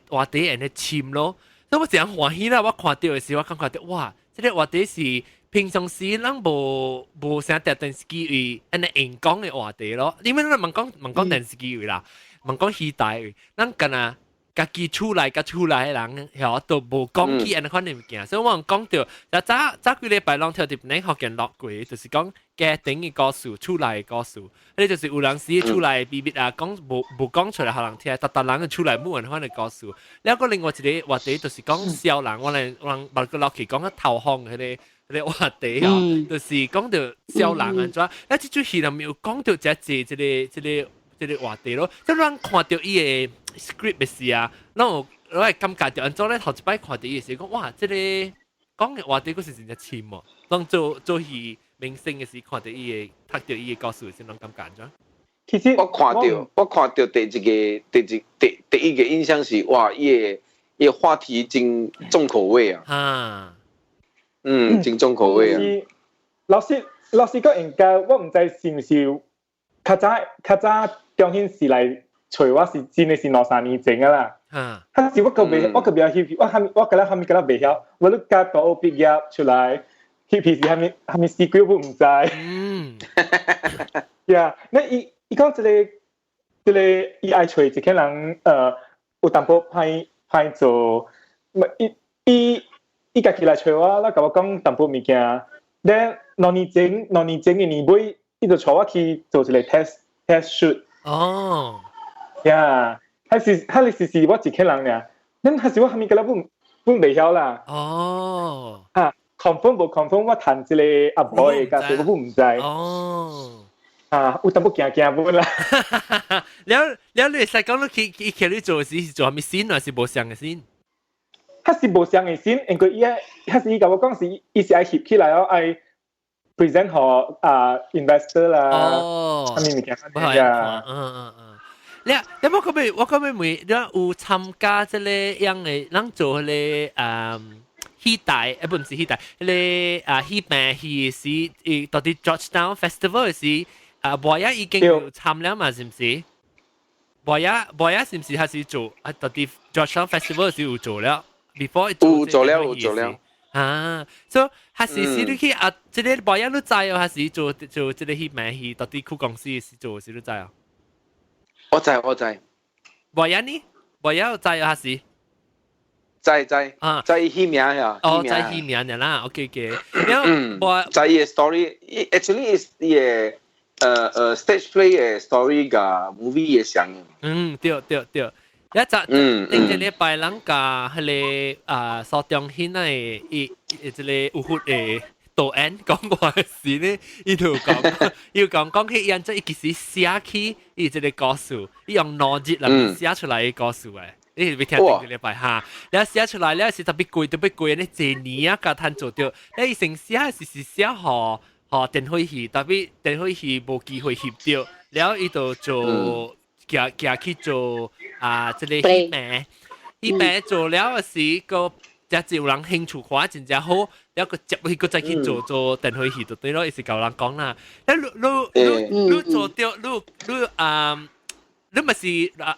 個話題按呢深咯，所以我真歡喜啦！我看到的時，我感覺到哇，這個話題是平常時咱無啥佇電視機位按呢用講的話題咯，因為咱問講問講電視機位啦，問講戲台，咱敢若家己厝內佮厝內人，曉都無講起按呢款的物件，所以我講著，早早幾禮拜攏聽著檳福建落過，就是講家庭的故事、厝內的故事，彼就是有人時厝內秘密啊，講無無講出來予人聽，逐逐人的厝內無按款的故事。了閣另外一個話題就是講痟人，我來我人捌閣落去講較頭風彼個話題哦，就是講著痟人按怎，啊這齣戲內面有講著誠濟這個話題咯，即咱看著伊的 script 的時啊，咱有我會感覺著按怎咧頭一擺看著伊的時，講哇，這個講的話題閣是真正深哦。當做做戲明星的時，看著伊的讀著伊的故事時，攏感覺按怎？其實我看著第一個印象是哇，伊個話題真重口味啊！真重口味啊！老實講，應該我毋知是毋是較早較早中興是來揣我是真的是兩三年前啊啦。彼時我閣袂，我閣袂曉翕戲，我蝦米我閣了蝦米閣了袂曉。我你甲大學畢業出來翕戲是蝦米蝦米死鬼我毋知。Yeah，那伊講這個伊愛揣一個人，有淡薄歹歹做，伊伊伊家己來揣我，啦共我講淡薄物件。then 兩年前的年尾，伊就帶我去做一個 test shoot。Yeah，彼是我一個人爾，恁彼時我蝦米閣了本袂曉啦。啊，confirm 無 confirm 我趁這個阿婆的角色，我本毋知。啊，有淡薄驚驚本啦。了了，你會使講你去去你做時是做啥物 scene 還是無相的 scene？彼是無相的 scene，因為伊個彼時伊共我講是，伊是愛翕起來哦，愛 present 予啊 investor 啦，啥物物件。你你我閣欲問，你有參加這個樣的，咱做彼個戲台，毋是戲台，彼個啊戲棚戲時，伊到佇 Georgetown Festival 時，啊，博雅已經有參了嘛，是毋是？博雅博雅是毋是還是做啊？到佇 Georgetown Festival 時有做了，before 有做了，有做了。啊，所以還是你去啊，這個博雅你知哦，還是做做這個戲棚戲，到佇區公司時做時你知哦？我知我知。博雅呢？博雅有知哦，還是？知知啊，知戲名呀。哦，知戲名的啦，OK OK。嗯，知伊 story，actually is 伊個stage play 的 story 佮 movie 的相。嗯，對對對。一集頂一禮拜人共彼個啊蘇中興的伊這個有佛的導演講話時咧，伊就講，伊講講起伊按怎伊其實寫起伊這個故事，伊用2日內寫出來的故事的。你是欲聽頂一禮拜哈？了寫出來了是特別貴，特別貴呢，一年啊，共趁做著。你伊先寫是寫予予電火戲，tapi 電火戲無機會翕著，了伊就做行行去做啊，這個戲棚，戲棚做了時個。才有人興趣看真正好，了閣接去閣再去做做電火戲就對咯，伊是共人講啦。你你你你做著，你你啊，你嘛是啊？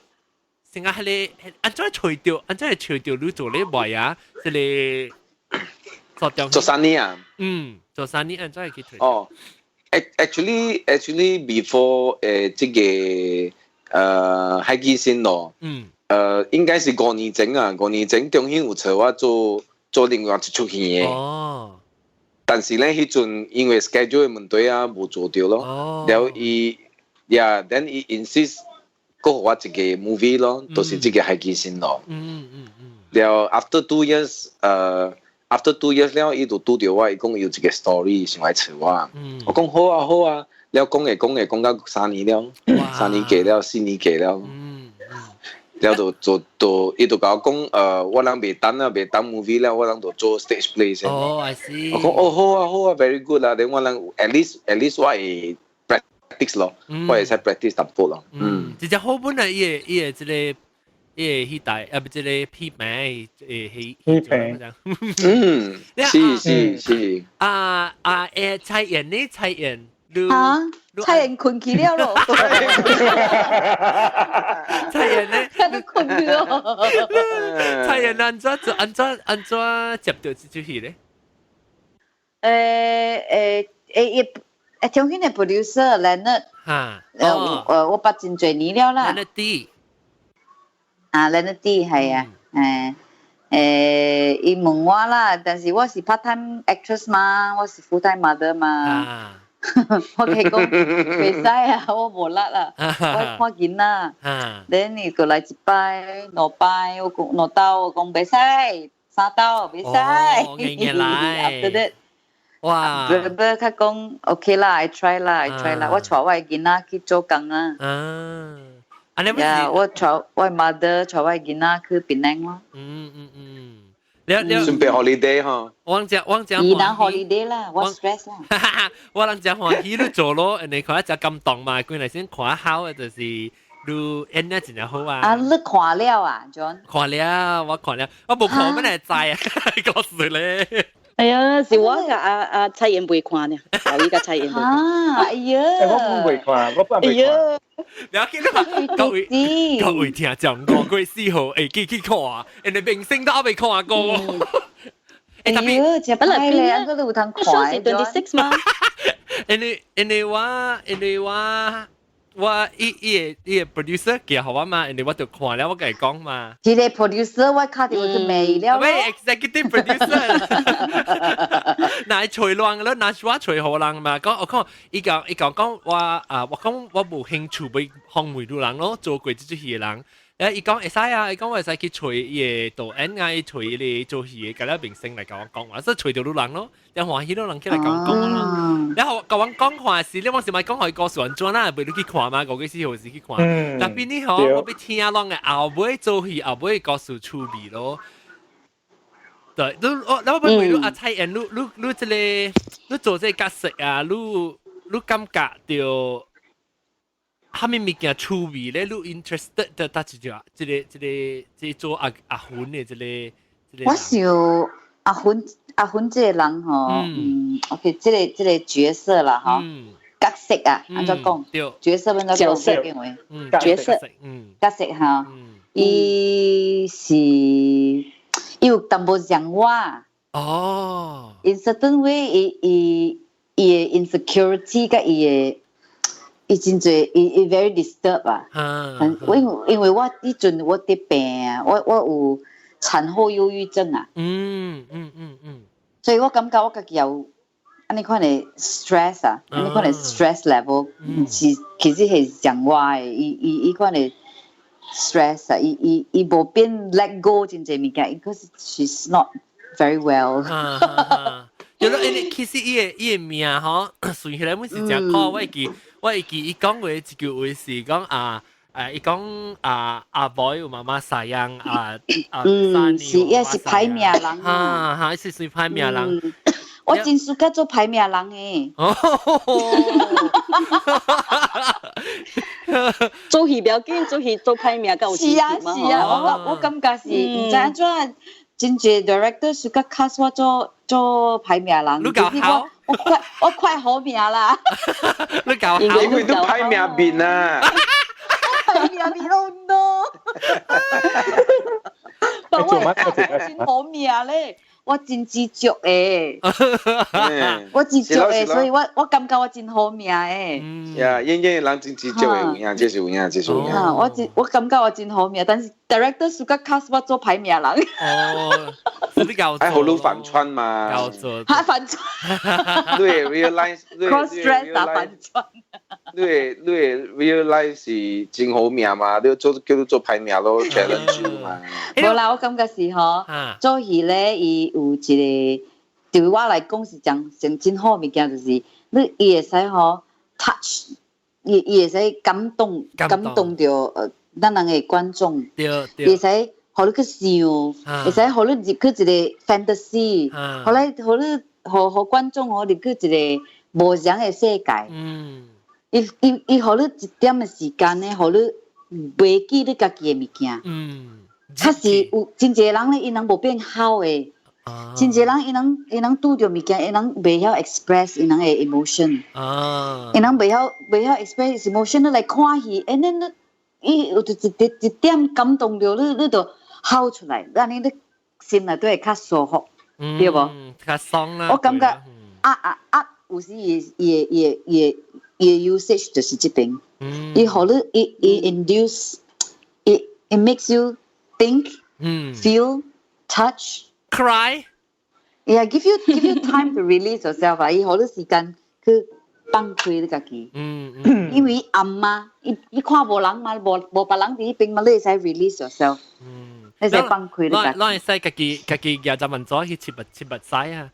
成個彼個按怎揣著？按怎會揣著你做咧賣啊？這個做做生意啊？嗯，做生意按怎會去揣？哦，actually before 這個海基線咯，應該是5年前啊，5年前中興有找我做做另外一齣戲的。但是咧，彼陣因為 schedule 的問題啊，無做著咯。了伊，yeah，then 伊 insist 閣予我一個 movie 咯，就是這個海基線咯。了 after two years，after two years 了，伊就拄著我，伊講有一個 story 想來找我。我講好啊好啊，了講會講會講到三年了，三年過了，4年過了。了就做就伊就共我講，我人袂等啊，袂等 movie 了，我人就做 stage play 先。哦，I see。我講哦好啊好啊，very good 啦，then 我人 at least 我會 practice 咯，我會使 practice 淡薄咯。嗯，這隻好本來伊個這個伊個戲台啊，不這個戲棚戲戲棚。嗯，是是是。啊啊蔡妍呢？蔡妍。啊！蔡妍睏去了咯。蔡妍呢？佢睏去咯。蔡妍按怎做？按怎按怎接著這齣戲咧？中興的 producer Leonard，我捌真濟年了啦。 Leonard D。啊，Leonard T 係啊，伊問我啦，但是我是 part time actress 嘛，我是 full time mother 嘛。我佢講袂使啊，我無力啦，我看囡仔。then 你過來一擺、兩擺，我講兩兜，我講袂使，三兜袂使。哦，硬硬來。 After that，哇！不不，佢講 OK 啦，I try 啦，I try 啦，我帶我囡仔去做工啊。啊，啊你呀，我帶我 mother 帶我囡仔去檳城咯。你你準備 holiday 嗬。我講我講伊人 holiday 啦，我 stress 啦。我人真歡喜你做咯，人哋看一隻感動嘛，佢嚟先看好嘅就是你演得真係好啊。啊，你看了啊，John？看了，我看了，我無看，乜嚟知啊？告訴你。哎呀，是我佮阿阿蔡妍未看呢，我依家蔡妍未看。啊，哎呀！我未看，我本未看。不要緊啦，各位各位聽眾，5月4號會記去看，人哋明星都還未看過。哎呦，真歹咧，啊，個都有通看。是 26 嗎？因為我伊個 producer 寄予我嘛，因為我就看了，我共伊講嘛。這個 producer 我敲電話去罵了。喂，executive producer，若揣亂了，若是我揣予人嘛，講我講伊講我啊，我講我無興趣欲訪問你人咯，做過這出戲的人。伊講會使啊，伊講我會使去揣伊个導演啊，伊揣伊個做戲的，佮了明星來共我講話，所以揣著你人咯，你歡喜你人起來共我講咯。然後共我講話時，你往時咪講予故事安怎啦，袂你去看嘛，5月4號時去看。Tapi 你吼，我欲聽攏的後尾做戲，後尾故事趣味咯。對，你我我欲問你阿蔡妍，你這個你做這個角色啊，你感覺著啥物物件趣味咧？你 interested 的搭一隻，這個做阿阿雲的這個。我想阿雲阿雲這個人吼，OK，這個角色啦，吼，角色啊，按怎講？角色按怎講？角色，角色哈，伊是伊有淡薄像我。In certain way，伊伊的 insecurity 佮伊的。伊真濟，伊 very disturb 啊！因為我彼陣我佇病啊，我有產後憂鬱症啊。所以我感覺我家己有按呢款的 stress 啊，按呢款的 stress level 是其實係像我的，伊款的 stress 啊，伊無變 let go 真濟物件，because she's not very well。有咯，因為其實伊个名吼，算起來阮是誠好，我會記伊講話一句話是講啊，伊講啊阿 boy 有媽媽 sayang 啊啊，是伊是歹命人。哈哈，是算歹命人。我真適合做歹命人的。做戲不要緊，做戲做歹命夠有。是啊是啊，我感覺是毋知按怎，真濟 director 適合 cast 我做歹命人。你夠好。我快好命啦！你夠好，因為都歹命面啊！歹命面咯，no！但我真好命咧，我真知足的，我知足的，所以我感覺我真好命的。呀，英英人真知足的，有影，這是有影，這是有影。我感覺我真好命，但是 director 暑假 cast 我做歹命人。哦，是你搞還好你反串嘛？搞錯。還反串。對，real life， cross dress 啊，反串。你 real life 是真好命嘛？你做叫你做歹命咯，challenge 嘛。無啦，我感覺是吼，做戲咧，伊有一個對我來講是講上真好物件，就是你伊會使吼 touch，伊會使感動著咱人的觀眾，會使予你去想，會使予你入去一個 fantasy，予你予觀眾予入去一個無仝的世界。伊予你一點的時間咧，予你袂記你家己的物件。確實有真濟人咧，伊人無變好的。真濟人伊人拄著物件，伊人袂曉 express 伊人的 emotion。伊人袂曉 express emotion，你來看戲，and then 你伊有一點感動著你，你就哭出來，按呢你心內底會較舒服，對無？較爽啦。我感覺啊，有時伊 usage 就是這邊，伊予你伊 induce，it makes you think, feel, touch, cry. Yeah, give you time to release yourself 啊！伊予你時間去放開你家己。因為暗嘛，伊伊看無人嘛，無無別人佇彼邊嘛，你會使 release yourself。你使放開你家己。咱會使家己家己舉隻文紙去切目切目屎啊！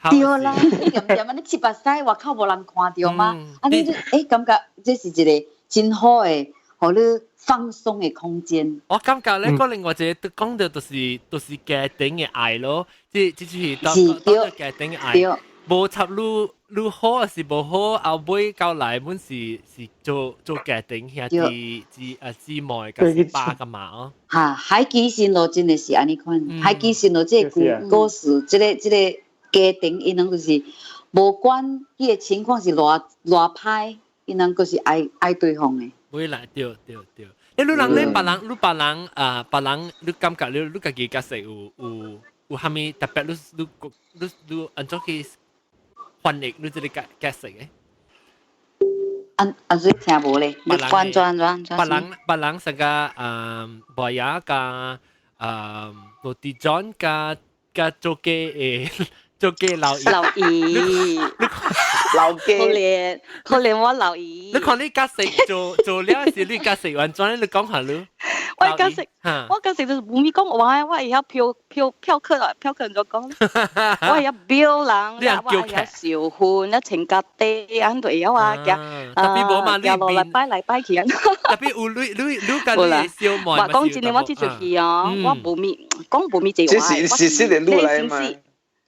對啦，你點點啊？你切目屎，外口無人看著嘛？啊，你就感覺這是一個真好的，予你放鬆的空間。我感覺咧，個另外一個講到就是家庭的愛咯，這這就是當當家庭的愛。無插你你好還是無好，後尾到來本是是做做家庭兄弟姊啊姊妹，佮是爸佮媽哦。哈，海基新路真的是按呢款，海基新路這個故事，這個這個家庭，𪜶攏就是無管彼個情況是偌偌歹，𪜶攏閣是愛愛對方的。會啦，對對對。你你人咧，別人你別人啊，別人你感覺你你家己角色有有有啥物特別？你你你你按怎去翻譯你這個角角色的？按按怎聽無咧？別人轉轉轉別人別人成個啊，博雅加啊，羅迪莊加加做嘅誒，做嘅老老姨，老可憐可憐我老姨。你看你角色做做了時，你角色完全你講下你。我角色，我角色就是無咪講話，我會曉飄飄飄客啊，飄客就講，我會曉表人，我會曉小薰，啊穿家底，啊都會曉啊，行，特別無嘛，你行落來擺來擺去啊。特別有你你你甲你小妹。我講真的，我這出戲哦，我無咪講無咪這話。這是是是的路來嘛。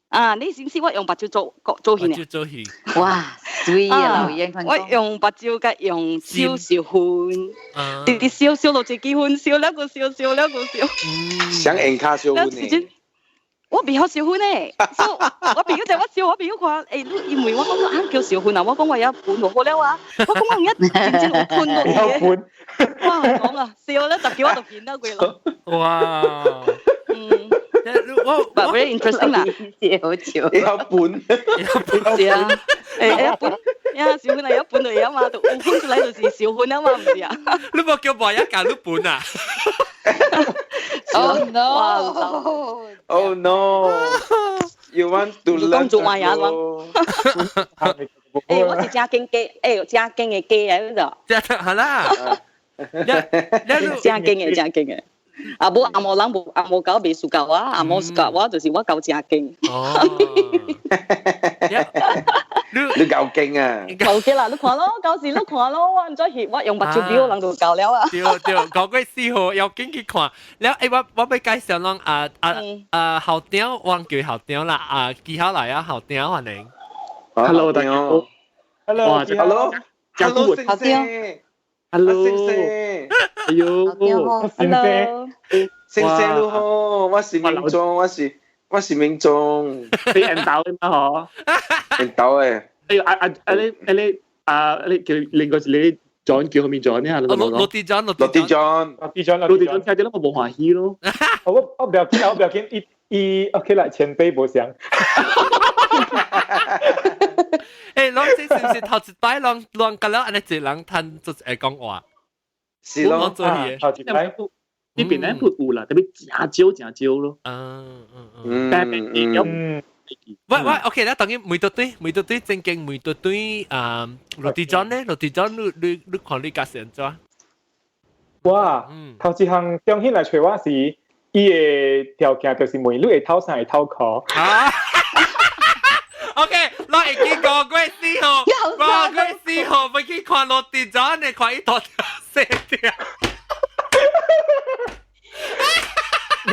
啊！你先知我用目睭做做戲呢？做戲。哇，水啊！老爺，我用目睭佮用手燒薰，直直燒燒落一支薰，燒兩個燒燒兩個燒。想用跤燒薰呢？我袂曉燒薰呢，我朋友就我燒，我朋友看，你因為我講啊叫燒薰啊，我講我也噴就好了啊，我講我一真正有噴落去。哇！講啊，燒了十幾我就見到過咯。哇！嗯。我 But very interesting 啦，好笑。一半，是啊，一半，呀，燒薰係一半嚟啊嘛，就有噴出來就是燒薰啊嘛，唔是啊？你冇叫博一教你半啊？Oh no! Oh no! You want to learn？做乜嘢咯？我是正經雞，正經的雞啊，呢度。正好啦。正經的，正經的。啊，無阿毛人無阿毛狗袂輸教我，阿毛輸教我，就是我夠正經。哦，你你夠勁啊！夠勁啦，你看咯，舊時你看咯，我唔知翕，我用目睭表人就夠了啊。對對，講過四號要緊去看。了，我我欲介紹攏啊啊啊校長，我叫校長啦，啊記下來啊，校長歡迎。 Hello，大家好。 Hello，Hello，Hello，校長。 Hello，先生。哎呦，先生，先生你好，我是明忠，我是我是明忠，你緣投的嘛嗬？緣投的。哎呦，啊啊啊你啊你啊你叫另外是你 John 叫後面 John 呢？羅羅迪 John，羅迪 John，羅迪 John，羅迪 John 聽著攏無歡喜咯。我我不要緊，我不要緊，伊伊 OK 啦，前輩無相。攏這是毋是頭一擺攏攏甲了按呢一個人趁做會講話？是咯，做戲頭一擺。呢邊咧有啦，特別誠少誠少咯。嗯嗯嗯。但係有。喂喂，OK 啦，當然每對對每對對正經每對對啊，羅迪 John 咧，羅迪 John 你你你看你角色按怎？哇，頭一項中興來揣我時，伊的條件就是問你會透衫會透褲。啊 OK，我會記5月4號，5月4號欲去看羅迪 John 的，看伊大條細條。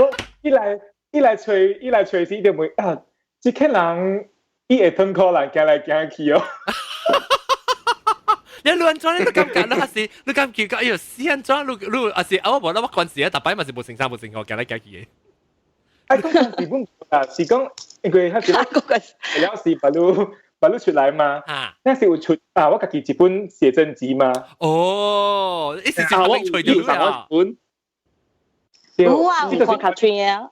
我伊來伊來揣伊來揣時，伊就問啊，這個人伊會脫褲人行來行去哦。你你按怎？你感覺你還是你感覺講哎喲死按怎？你你還是啊？我無啦，我關事啊，逐擺嘛是無穿衫無穿褲行來行去的。啊，講是本啊，是講因為彼時了是別路別路出來嘛，那時有出啊，我家己一本寫真集嘛。哦，伊是一本揣著了。本。有啊，有看跤喙啊。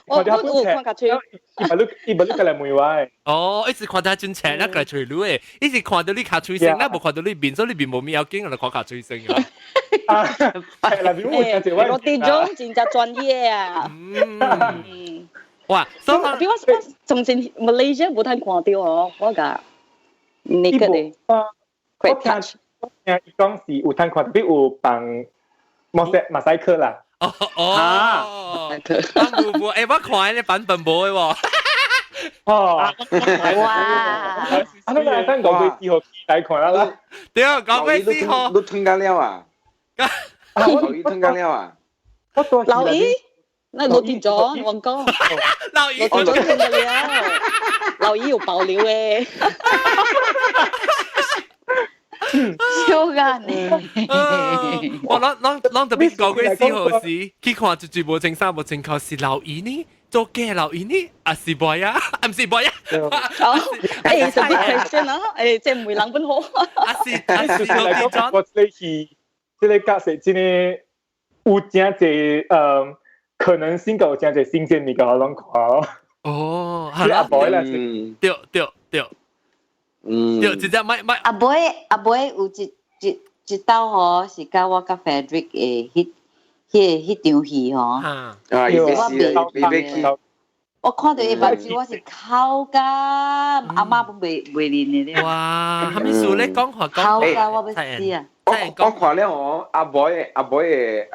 我我有看跤喙。伊無你伊無你過來問我。哦，一直看到真斜，那過來揣你的，一直看到你跤喙先，那無看到你面，所以你面無物要緊，就看跤喙先啊。啊，係啦，表妹講我哋種真正專業啊。嗯。哇，所以比我我從前 Malaysia 無通看到哦，我共那個咧。我聽我聽伊講是有通看，特別有放馬賽克啦。哦哦，無無，欸，我看的版本無的喎。哦，哇！啊，你來等5月4號來看啦。對，5月4號。你吞緊了啊？老姨吞緊了啊？老姨，那羅定咗，我講。老姨，羅定咗吞緊了。老姨有爆料誒。笑㗎你！我攏攏攏特別5月4號時去看一句無穿衫無穿褲是老姨呢？做假老姨呢？啊是無呀？啊毋是無呀？哦，欸，什麼 question 啊？欸，這唔會人本好。啊是啊是羅定咗。我這個戲，這個角色真的有真濟可能性，有真濟新鮮物件，我攏看。哦，係阿妹啦，對對對。嗯，對，直接買買。阿妹阿妹有一一一道吼，是佮我佮 Frederick 的彼彼彼場戲吼。啊，伊欲死，伊欲去。我看著伊目睭，我是哭甲阿媽都袂袂認的咧。哇，啥物事咧講話講？哭甲我欲死啊！我我看了哦，阿妹阿妹的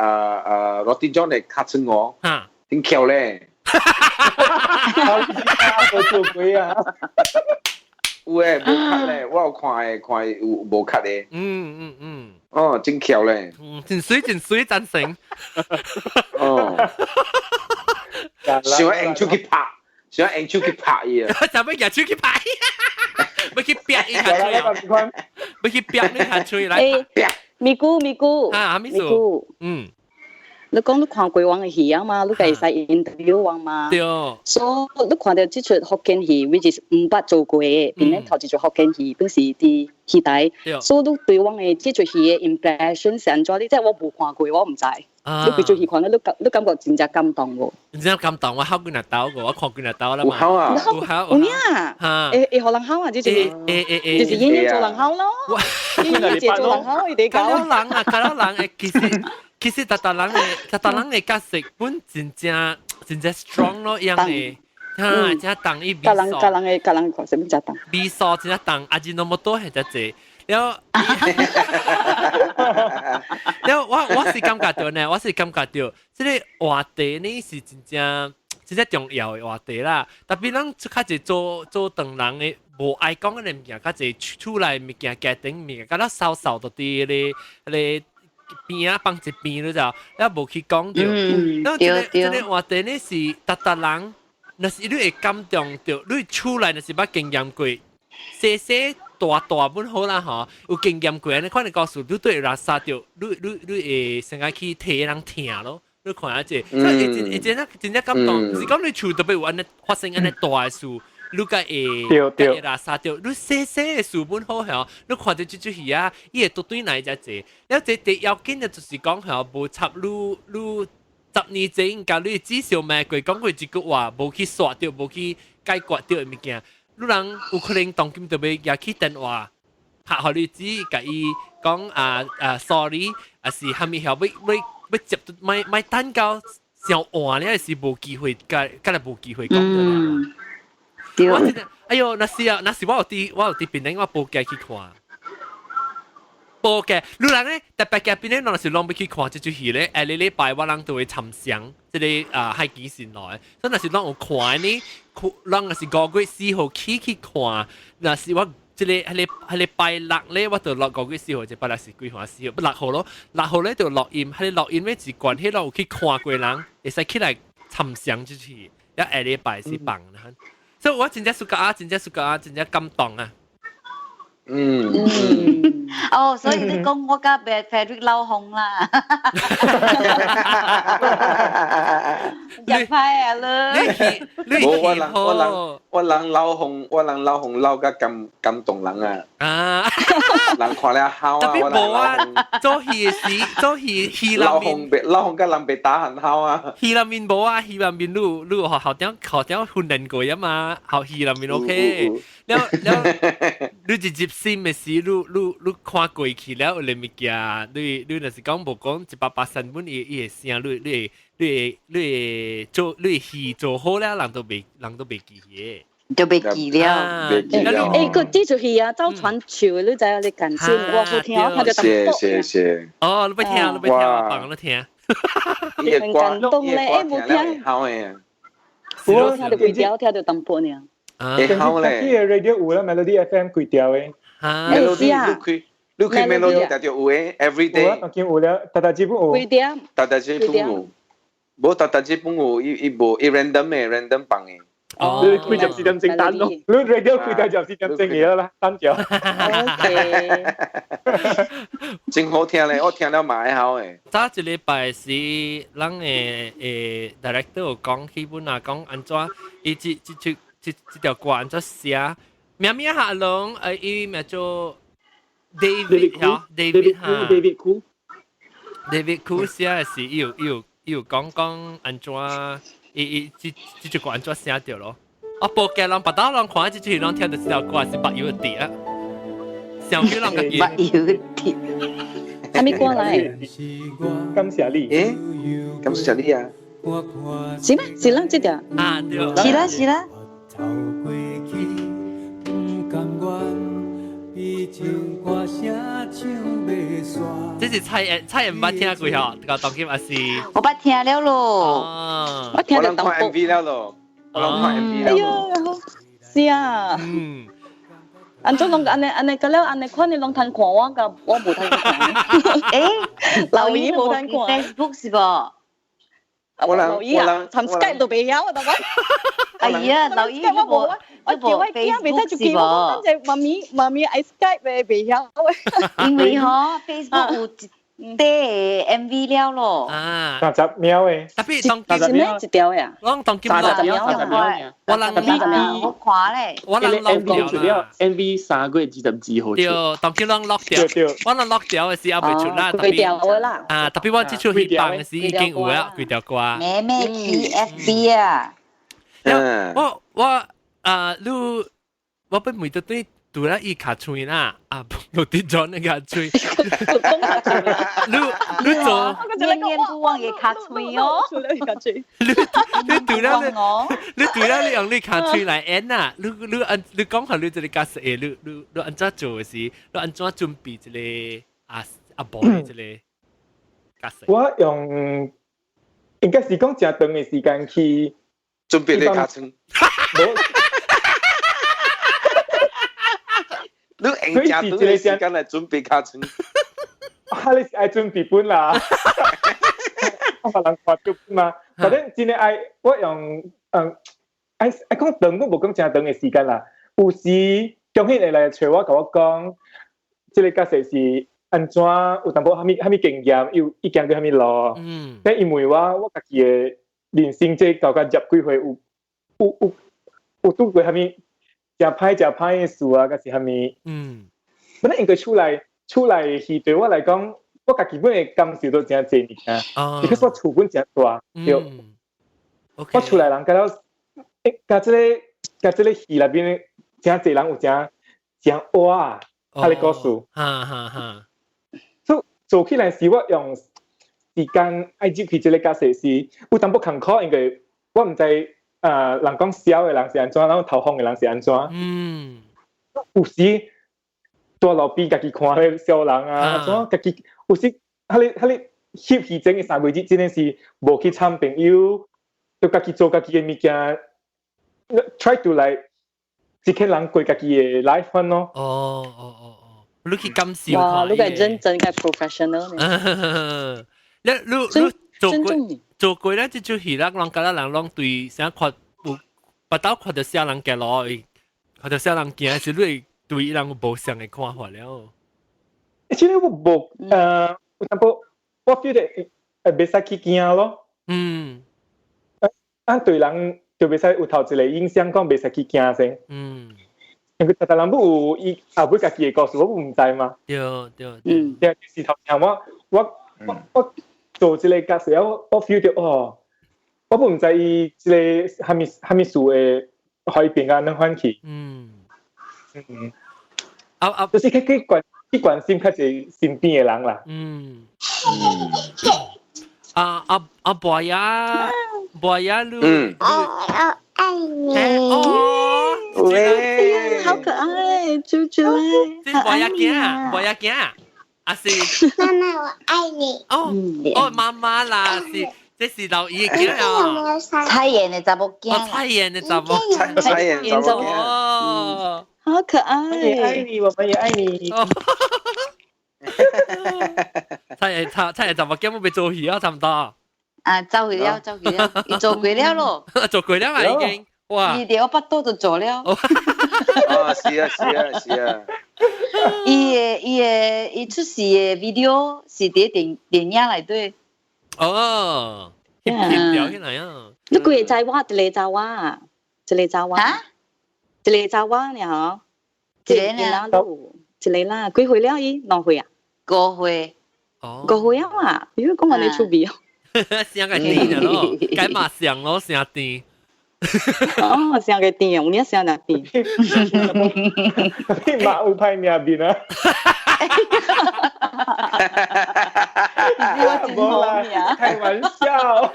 Roti John 的尻川哦，真巧咧。我做鬼啊！有誒，無卡咧，我有看的，看有無卡的。哦，真巧咧。嗯，真水真水，贊成。哦。想用手去拍，想用手去拍伊啊！想欲用手去拍，欲去煏伊跤喙啊！欲去煏你跤喙來。煏。咪咕咪咕。啊，咪咕。嗯。你講你看過往的戲啊嘛，你會使 interview 往嘛？對。所以你看著這齣福建戲，which is 毋捌做過的，變咧頭一齣福建戲，本是佇戲台。所以你對阮的這齣戲的 impression 是按怎？你這我無看過，我毋知。你規齣戲看了，你感你感覺真正感動無？真正感動，我哭幾若兜過，我看幾若兜啦嘛。有哭啊！有哭有影啊！會會予人哭啊！這就是就是演員做人哭咯。演員做人哭，伊哋講。甲了人啊，甲了人會其實。其實逐逐人的，逐逐人的角色本真正真正 strong 咯，樣的，哈，真重伊味素。各人各人的各人角色真重。味素真正重，阿吉諾摩多係只濟。了，了我我是感覺著呢，我是感覺著，這個話題呢是真正真正重要的話題啦。特別咱較濟做做唐人的，無愛講的物件，較濟厝內物件、家庭物件，敢若梢梢到佇咧咧。邊啊放一邊你就，了無去講著。了這個這個話題呢是逐逐人，若是你會感動著，你厝內若是捌經驗過，細細大大本好啦吼，有經驗過按呢款的故事，你對會垃圾著，你你你會先愛去替人疼咯。你看下這，所以會真真真正感動，毋是講你厝特別有按呢發生按呢大的事。你才會會垃圾著，你細細的事本好吼，你看著這齣戲啊，伊會倒轉來遮濟。了這第要緊的就是講吼，無插你你10年前共你姊小妹過講過一句話，無去煞著，無去解決著的物件，你人有可能當今就欲舉起電話，拍予你姊，共伊講啊啊 sorry，抑是蝦米曉欲欲欲接，莫莫等到上換了是無機會，共共來無機會講著。我真的，哎喲，若是啊，若是我有佇檳城，我無計去看，無計。你人咧特別嘅檳城，若是攏欲去看這齣戲咧，下個禮拜我人都會參詳這個啊海基神來。所以若是攏有看呢，攏若是5月4號起去看，若是我這個彼個彼個拜六咧，我就錄5月4號，這拜六是幾號？4號不6號咯，6號咧就錄音，彼個錄音咧是關係攏有去看過人，會使起來參詳這齣戲，一下禮拜是放啦。所以我真正 suka 啊，真正 suka 啊，真正感動啊。哦，所以你講我佮 Frederick 老風啦。入派啊啦！你無我人我人我人老風，我人老風老甲感感動人啊！啊！人看了哭啊！特別無啊，做戲時做戲戲老風別老風佮人別打很哭啊！戲內面無啊，戲內面你你學校長學長訓練過啊嘛，學戲內面 OK。了了，你直接心的時，你你你看過去了有個物件，你你若是講無講180本伊伊會聲，你你會你會你會做你會戲做好了，人都袂人都袂記起。就袂記了。誒，個這出戲啊，走傳唱，你知影你感謝我好聽，我聽著謝謝謝。哦，你欲聽，你欲聽，我放你聽。很感動咧，誒，無聽。好誒。我聽著規條，聽著淡薄爾。會好咧。佢 radio 有啦，Melody FM 幾條的。 Melody 你開你開 Melody 就有的，every day。當然有了，逐逐節本有。幾點？逐逐節本有。無逐逐節本有，伊伊無伊 random 的，random 放的。哦，你開十四點鐘單咯，你 radio 開到14點鐘嘅啦，單條。 OK。真好聽咧，我聽了嘛會好誒。早一禮拜是咱的誒 director 有講，基本啊講按怎，伊這這這這這條歌按怎寫，名名下龍誒，伊名做 David 嚇，David 嚇，David Koo， David Koo 寫的是伊有伊有伊有講講按怎，伊伊這這隻歌按怎寫著咯。啊，報價人別打人看這出人聽到這條歌是目油滴啊，想起人家己目油滴。啥物歌來？感謝你。誒，感謝你啊！是咩？是咱這條？啊，對。是啦是啦。走過去，不甘願，比情歌聲唱袂煞。這是蔡蔡人捌聽過吼，個當今也是。我捌聽了咯。我聽我看 MV 了咯，我攏看 MV 了。哎呀，是啊。嗯。按怎攏按呢按呢，個了按呢款你攏通看我個，我無通看。誒，留言無通看。 Facebook 是無？我人留言啊，從 Skype 都袂曉啊，大哥。哎呀，留言你無，我叫我囝袂使就記我，等陣媽咪媽咪愛 Skype 的袂曉。因為吼 Facebook 有一塊 MV 了咯。啊， 30秒的。特別當是咩一條呀？我當今 30秒，30秒。我人特別我看咧。我人 lock 掉了。MV 3月22號。對，當今攏 lock 掉。我人 lock 掉的時猶未出啦。規條的啦。啊，特別我這出戲放的時已經有啦，規條歌。咩咩 TFB 啊？我我啊，你我本每對對拄了伊尻喙啦，啊，落啲咗那個喙。你你做念念不忘也尻喙哦。你你拄了你你拄了你用你尻喙來演啊？你你按你講下你這個角色，你你你按怎做的時，你按怎準備這個啊阿婆的這個角色？我用應該是講誠長的時間去準備你尻喙。你用誠長的時間來準備尻喙。啊！你是愛準備本啦，我予人看著嘛。反正真的愛我用嗯愛愛講長，我無講誠長的時間啦。有時恭喜會來揣我，共我講，這個角色是按怎有淡薄啥物啥物經驗，有伊行過啥物路。嗯。但伊問我，我家己的人生這到甲十幾歲有有有有拄過啥物誠歹誠歹的事啊，抑是啥物？嗯。本來應該出來。厝內戲對我來講，我家己本的感受都誠濟物件。because 我厝本誠大，對。我厝內人佮了，欸，佮這個佮這個戲內面誠濟人有誠誠活啊，彼个故事。哈哈哈。所以做起來是我用時間愛入去這個角色是有淡薄艱苦，因為我毋知啊，人講痟的人是按怎，人頭風的人是按怎。有時蹛路邊家己看彼小人啊，怎家己有時，彼個彼個翕戲前的3個月，真的是無去參朋友，就家己做家己的物件，try to 來一個人過家己的 life 款咯。哦哦哦哦，你去感受。哇，你個認真個 professional 呢？你你你做過做過咧，這出戲啦，人家人攏對啥看有，腹兜看著啥人行路，看著啥人行，是你對伊人有無相的看法了。其實我無有淡薄我 feel 到袂使去驚咯。啊對人就袂使有頭一個影響，講袂使去驚先。因為逐逐人有伊後尾家己的故事，我毋知嘛。對對。對，就是頭前我做這個角色，我 feel 到哦，我毋知伊這個啥物啥物事會可以變甲按款去。啊啊，就是去關心較濟身邊的人啦。啊啊啊！博呀，博呀，你我愛你。哦，喂，好可愛，豬豬。這博呀囝，博呀囝，啊是。媽媽，我愛你。哦哦，媽媽啦，是這是老姨的囝啊。菜園的查某囝。菜園的查某。菜園查某囝。哦，好可愛。我也愛你，我們也愛你。菜園菜園查某囝欲做戲啊，差不多。啊，走去了，走去了，伊做過了咯。做過了嘛已經，哇！伊佇我腹肚就做了。啊，是啊，是啊，是啊。伊出世的 video 是佇電影內底。哦，翕翕起來啊！你幾个查某？一个查某，一個查某。嚇？一個查某呢？嗬？一個呢？一個啦，幾歲了？伊兩歲啊？五歲。哦。五歲啊嘛？如果講話你出味哦。聲個甜咯，該嘛聲咯，聲甜。哦，聲個甜，有影聲若甜。你嘛有歹命面啊！無啦，開玩笑。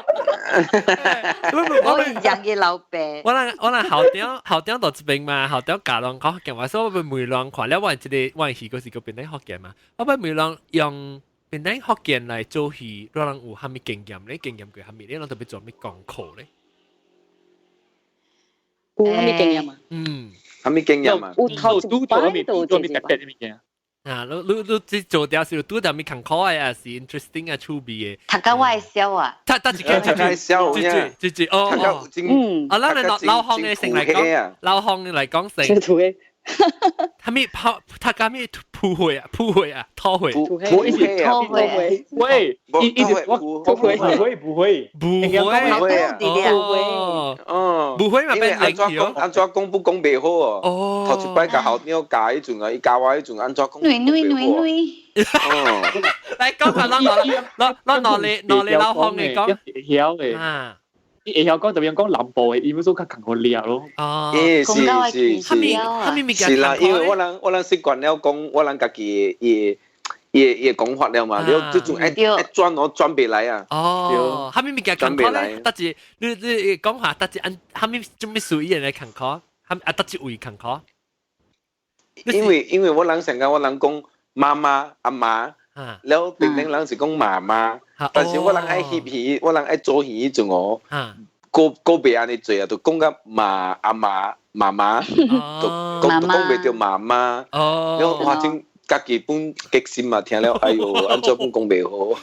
我是講伊老爸。我咱校長到這邊嘛，校長教人講福建話，所以我欲問人看了，我這个我戲閣是閣變成福建嘛，我欲問人用變成福建來做戲，你人有啥物經驗咧？經驗過啥物？你人特別做啥物功課咧？有啥物經驗啊？啥物經驗啊？有頭一擺做做咩特別的物件？啊，你這做掉是拄著物艱苦的，還是 interesting 啊，趣味的？讀到我會痟啊！讀讀一個，讀到痟，這這這哦，啊，咱來老鄉的先來講，老鄉的來講先。他咪泡，他講咪撲血啊，撲血啊，吐血，我一直吐血，喂，一直我不會不會不會不會哦哦，不會嘛變按怎講按怎講不講袂好哦，哦，頭一擺共校長教彼陣啊，伊教我彼陣按怎講，女女女女，哦，來講下咱咱咱哪裡老鄉的講，會曉的啊。伊會曉講，特別講南部的，伊要做較艱苦掠咯。哦，欸，是是是，是啦，因為我人習慣了講，我人家己的伊講法了嘛，你這種愛愛轉我轉袂來啊。哦，啥物物件艱苦咧？得一你講下，得一按啥物做咩事語言來艱苦？啥啊？得一位艱苦？因為我人上講，我人講媽媽阿媽，了平頂人是講媽媽。但是我人愛翕戲，我人愛做戲彼陣哦，閣袂按呢做啊，就講甲媽阿媽媽媽，就講就講袂著媽媽。哦，了哇真家己本激心嘛，聽了哎喲，按怎本講袂好。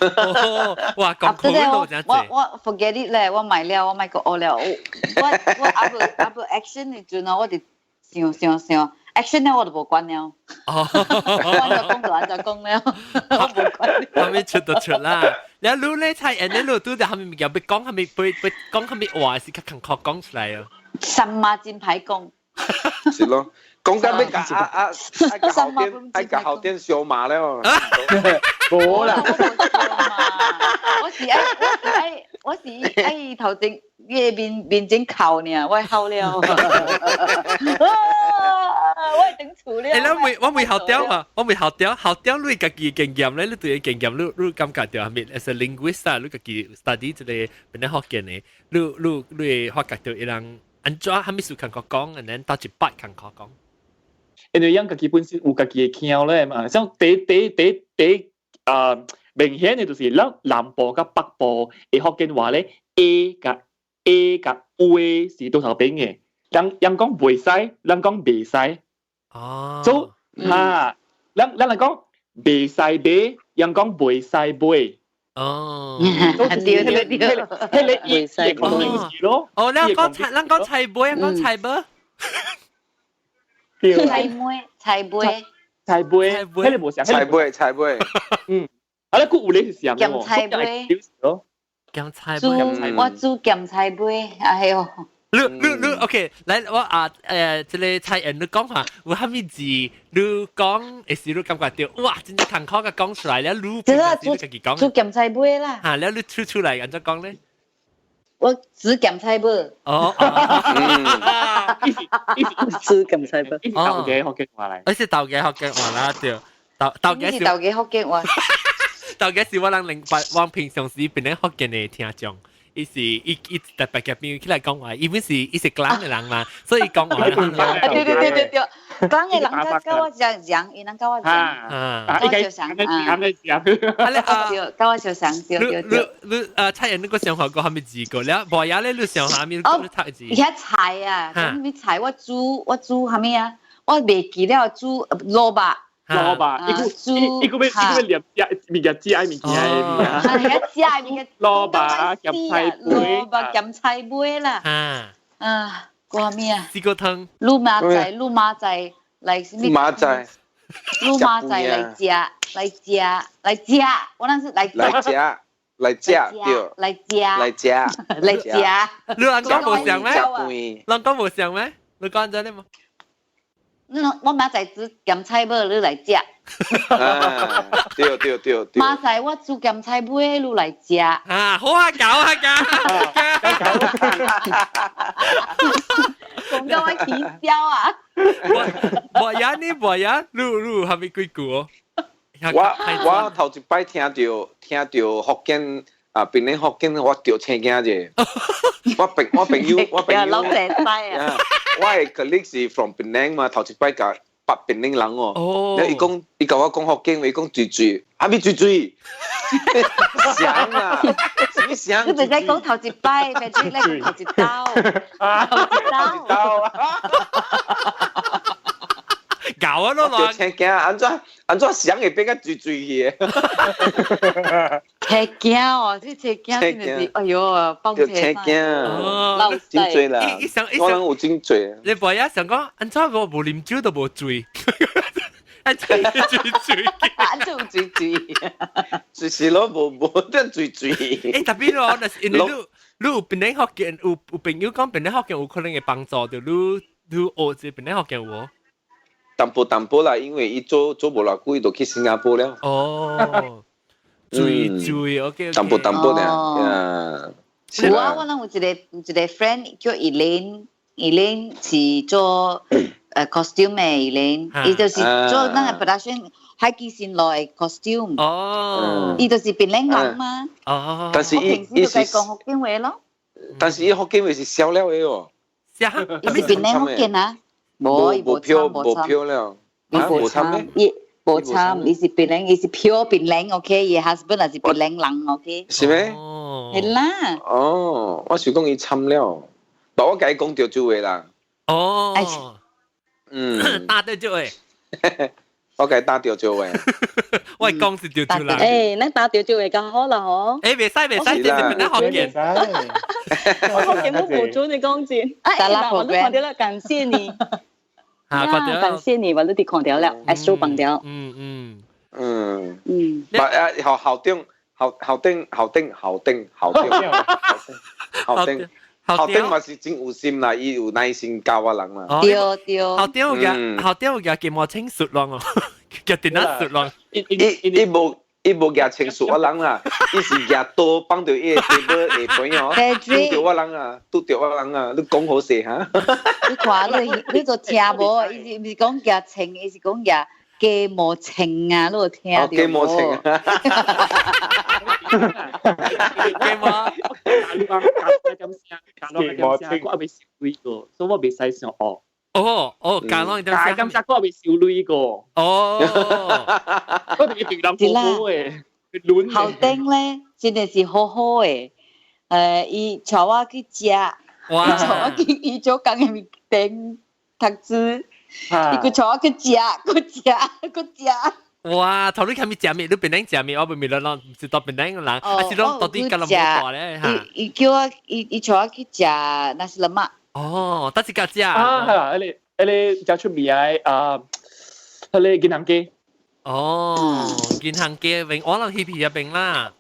哇，講苦路真我我 forget it 咧，我買了，我莫閣學了。我我 action 的陣哦，我就想想想。action 咧我就無管了，哦，我按怎講就按怎講了，我無管。後面出就出啦。你你咧菜，你你拄著啥物物件欲講，啥物欲欲講啥物話是較艱苦講出來哦。三媽真歹講。是咯，講到欲共啊啊愛共校長愛共校長相罵了。無啦，我是愛頭前伊面面前哭爾，我哭了。我會轉厝了。欸，我問校長啊，我問校長，校長你家己經驗咧，你對經驗，你感覺著啥物？as a linguist 啊，你家己 study 這個本來福建的，你會發覺著伊人按怎啥物事艱苦講，and then 佗一擺艱苦講。因為𪜶家己本身有家己的腔咧嘛，像第第第第啊明顯的就是咱南部佮北部的福建話咧，A 佮 A 佮 U 是倒頭邊的，人人講袂使，人講袂使。哦。所以哈，咱來講袂使買，人講袂使買。哦。對對對，彼个伊會confuse 咯。哦，咱講菜尾，人講菜尾。菜尾，菜尾。菜尾，彼个無像。菜尾，菜尾。嗯，啊，你閣有咧是啥？鹹菜尾。咯。鹹菜尾。煮我煮鹹菜尾，哎喲。你你你，OK，來我啊這个蔡妍你講下，有啥物字你講會使你感覺著，哇，真正艱苦共講出來了，你這個煮煮鹹菜尾啦。嚇，了你出出來按怎講咧？我煮鹹菜尾。哦，煮鹹菜尾，伊是豆家福建話來。伊是豆家福建話啦，對，豆豆家是豆家福建話。豆家是我人明白，我平常時變咧福建的聽眾。伊是伊伊特別嘅朋友起來講話，伊本是伊是吉蘭的人嘛，所以講話。對對對對對，吉蘭的人佮我相像，伊人佮我像，啊，佮我相像，啊，啊，對，佮我相像，對對對。你你啊，蔡妍，你閣想學過啥物字個？了，無也咧，你想啥物？你讀字？遐菜啊，啥物菜？我煮我煮啥物啊？我袂記了，煮蘿蔔。蘿蔔，伊個伊個欲伊個欲念食物件食的物件的物件。啊，遐食的物件。蘿蔔鹹菜尾。蘿蔔鹹菜尾啦。啊。啊，閣啥物啊？四個湯。滷馬仔，滷馬仔來啥物？馬仔。滷馬仔來食，來食，來食，我那是來來食，來食對。來食。來食。來食。你人講無像咩？人講無像咩？你講真的無？我明仔煮鹹菜尾，你來食。對對對對。明仔我煮鹹菜尾，你來食。啊，好啊，搞啊，搞。講到我起笑啊！無呀，你無呀，你你還沒幾句哦？我我頭一擺聽著福建啊，檳榔福建，我著青驚者。我朋友我朋友。老濟西啊！我的 colleague 是 from 檳榔嘛，頭一擺共捌檳榔人哦。了伊講，伊共我講福建話，伊講水水，啥物水水？啥啊？啥物啥？你袂使講頭一擺，袂使講頭一刀，頭一刀。搞啊咯，著青驚，按怎按怎啥會變甲水水去的？青驚哦，這青驚真的是，哎喲，放青驚，真濟啦，我人有真濟。你無也想講，按怎我無啉酒都無醉，按怎醉醉？按怎有醉醉？就是咯，無無得醉醉。欸，特別咯，若是因為你你有檳榔福建，有有朋友講檳榔福建有可能會幫助著你，你學這檳榔福建話。淡薄淡薄啦，因為伊做做無偌久，伊就去新加坡了。哦，醉醉，OK。淡薄淡薄爾。啊。有啊，我人有一個有一個 friend 叫 Elaine，Elaine 是做costume 的 Elaine，伊就是做咱个 production 海基新路的 costume。哦。伊就是檳榔人嘛。哦。但是伊伊是講福建話咯。但是伊福建話是痟了的哦。伊是檳榔福建啊。無，伊無參，無票了，伊無參，伊無參，伊是檳榔，伊是 pure 檳榔，OK，伊 husband 也是檳榔人，OK。是咩？係啦。哦，我想講伊參了，但我共伊講潮州話啦。哦。嗯。打對潮話。我共伊打潮州話。我講是潮州人。欸，咱打潮州話較好啦吼。欸，袂使袂使，這是檳榔福建。我福建我無準你講真。哎，我都看著了，感謝你。啊，感謝你，我都佇看著了，Astro 放著。嗯嗯嗯嗯。啊，校校長，校校長，校長，校長，校長，校長，校長嘛是真有心啦，伊有耐心教我人啦。對對。校長有舉校長有舉雞毛清雪啷哦，舉電腦雪啷。伊伊無伊無舉清雪我人啦，伊是舉刀放著伊的 table 下邊哦，拄著我人啊，拄著我人啊，你講好勢哈？你看你你都聽無？伊是毋是講舉銃，伊是講舉雞毛銃啊！你有聽著無？雞毛銃啊！雞毛，你講加點聲，加落點聲，我猶未收鐳過，所以我袂使想學。哦哦，加落點聲，加點聲，我猶未收鐳過。哦，我就是對人好好的，輪。校長咧，真的是好好的。伊帶我去食，伊帶我去伊做工的物店讀書，伊閣帶我去食，閣食，閣食。哇！頭你啥物食物？你檳榔食物？我袂明啦，毋是到檳榔人，啊是攏到底吉隆坡大咧嚇。伊叫我，伊伊帶我去食 nasi lemak。哦，佗一家食？啊，係啦，彼個彼個誠出名的啊，佢哋銀行街。哦，銀行街邊，我諗去皮入邊啦。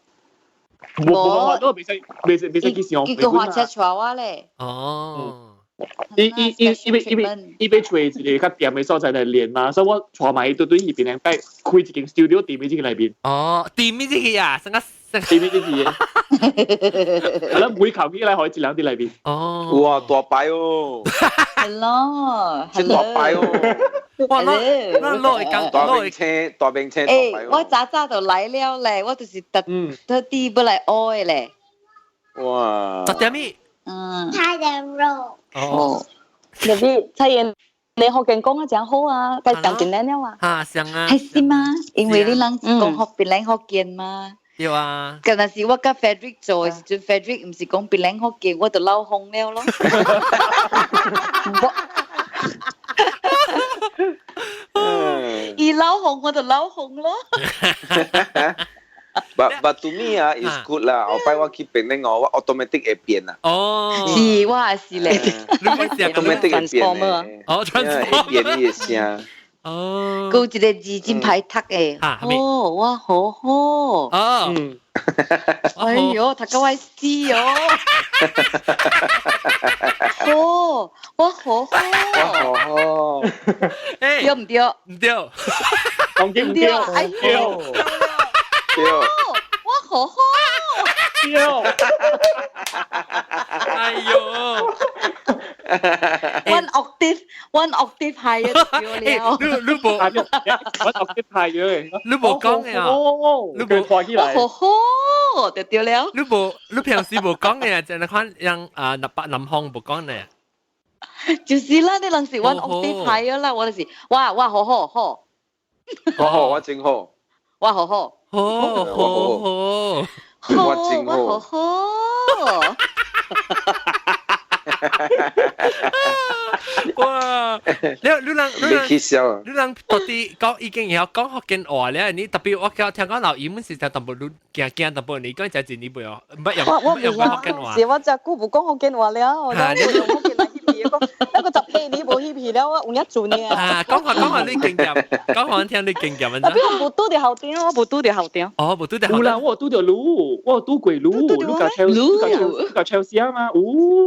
冇冇冇，都未使未使未使幾時我。佢個花車帶我咧。哦。伊伊伊伊欲伊欲伊欲揣一个較掂的所在來練嘛，所以我帶埋伊對對彼邊兩擺開一間 studio 佇面這個內面。哦，佇面這個啊，成個佇面這個。係啦，每球起來可以一兩佇內面。哦。哇，大牌哦！係咯，真大牌哦！哇，那那落會講大名車，大名車。欸，我早早就來了咧，我就是特特地欲來學的咧。哇！十點咪？嗯。菜的肉。哦，特別蔡妍，你福建講啊真好啊，該講簡單了啊。哈，像啊。係是嗎？因為你人講學檳榔福建嘛。對啊。敢若是我佮 Frederick 做的時陣，Frederick 毋是講檳榔福建，我就漏風了咯。伊漏風我就漏風咯。 But to me 啊，is good 啦。後擺我去檳榔哦，我 automatic 會變啊。哦，是，我也是咧。 automatic 會變咧。哦，會變伊的聲。哦。閣有一個字真歹讀的。哦，我好好。哦。哎喲，讀到我死哦。好，我好好。我好好。對毋對？毋對。講對毋對？哎喲。對，我好好。對。哎喲。 One octave, one octave higher 對了。你你無，one octave higher。你無講的啊？你無拖起來。我好好，就對了。你無，你平時無講的啊？就係看人啊，南北南方無講的。就是啦，你人是 one octave higher 啦，我就是哇哇好好好。好好，我真好。我好好。好好好，我真好，我好好。哇！你你人你人你人到底講已經會曉講福建話咧？你特別我聽講老姨們是淡薄你驚驚淡薄，你講這一年袂哦，唔用我用福建話。是我這久無講福建話了，我用福建來翕戲，那個18年無翕戲了，我有影準呢。啊，講下講下你經驗，講下聽你經驗。特別我無拄著校長，我無拄著校長。哦，無拄著。有啦，我有拄著你，我有拄過你，你共超，你共超聲嘛？有。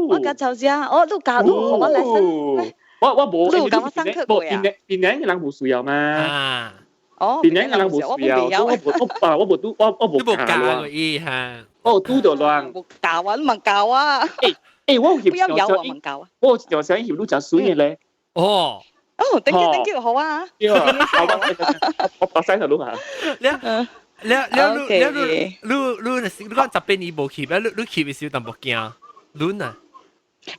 我共超聲，哦，你教你我來生。我無，你有共我上課過啊？檳檳的人無需要嘛？啊。哦，檳榔的人無需要，我無我啊，我無拄我我無教過伊哈。我有拄著人。無教啊，你問教啊。欸欸，我有翕不要搖我問教啊。我有一條聲翕你誠媠的咧。哦。哦，thank you，thank you，好啊。對啊，我我使頭攏啊。你你你你你你你你講18年無去，你你去的時候淡薄驚，你啊？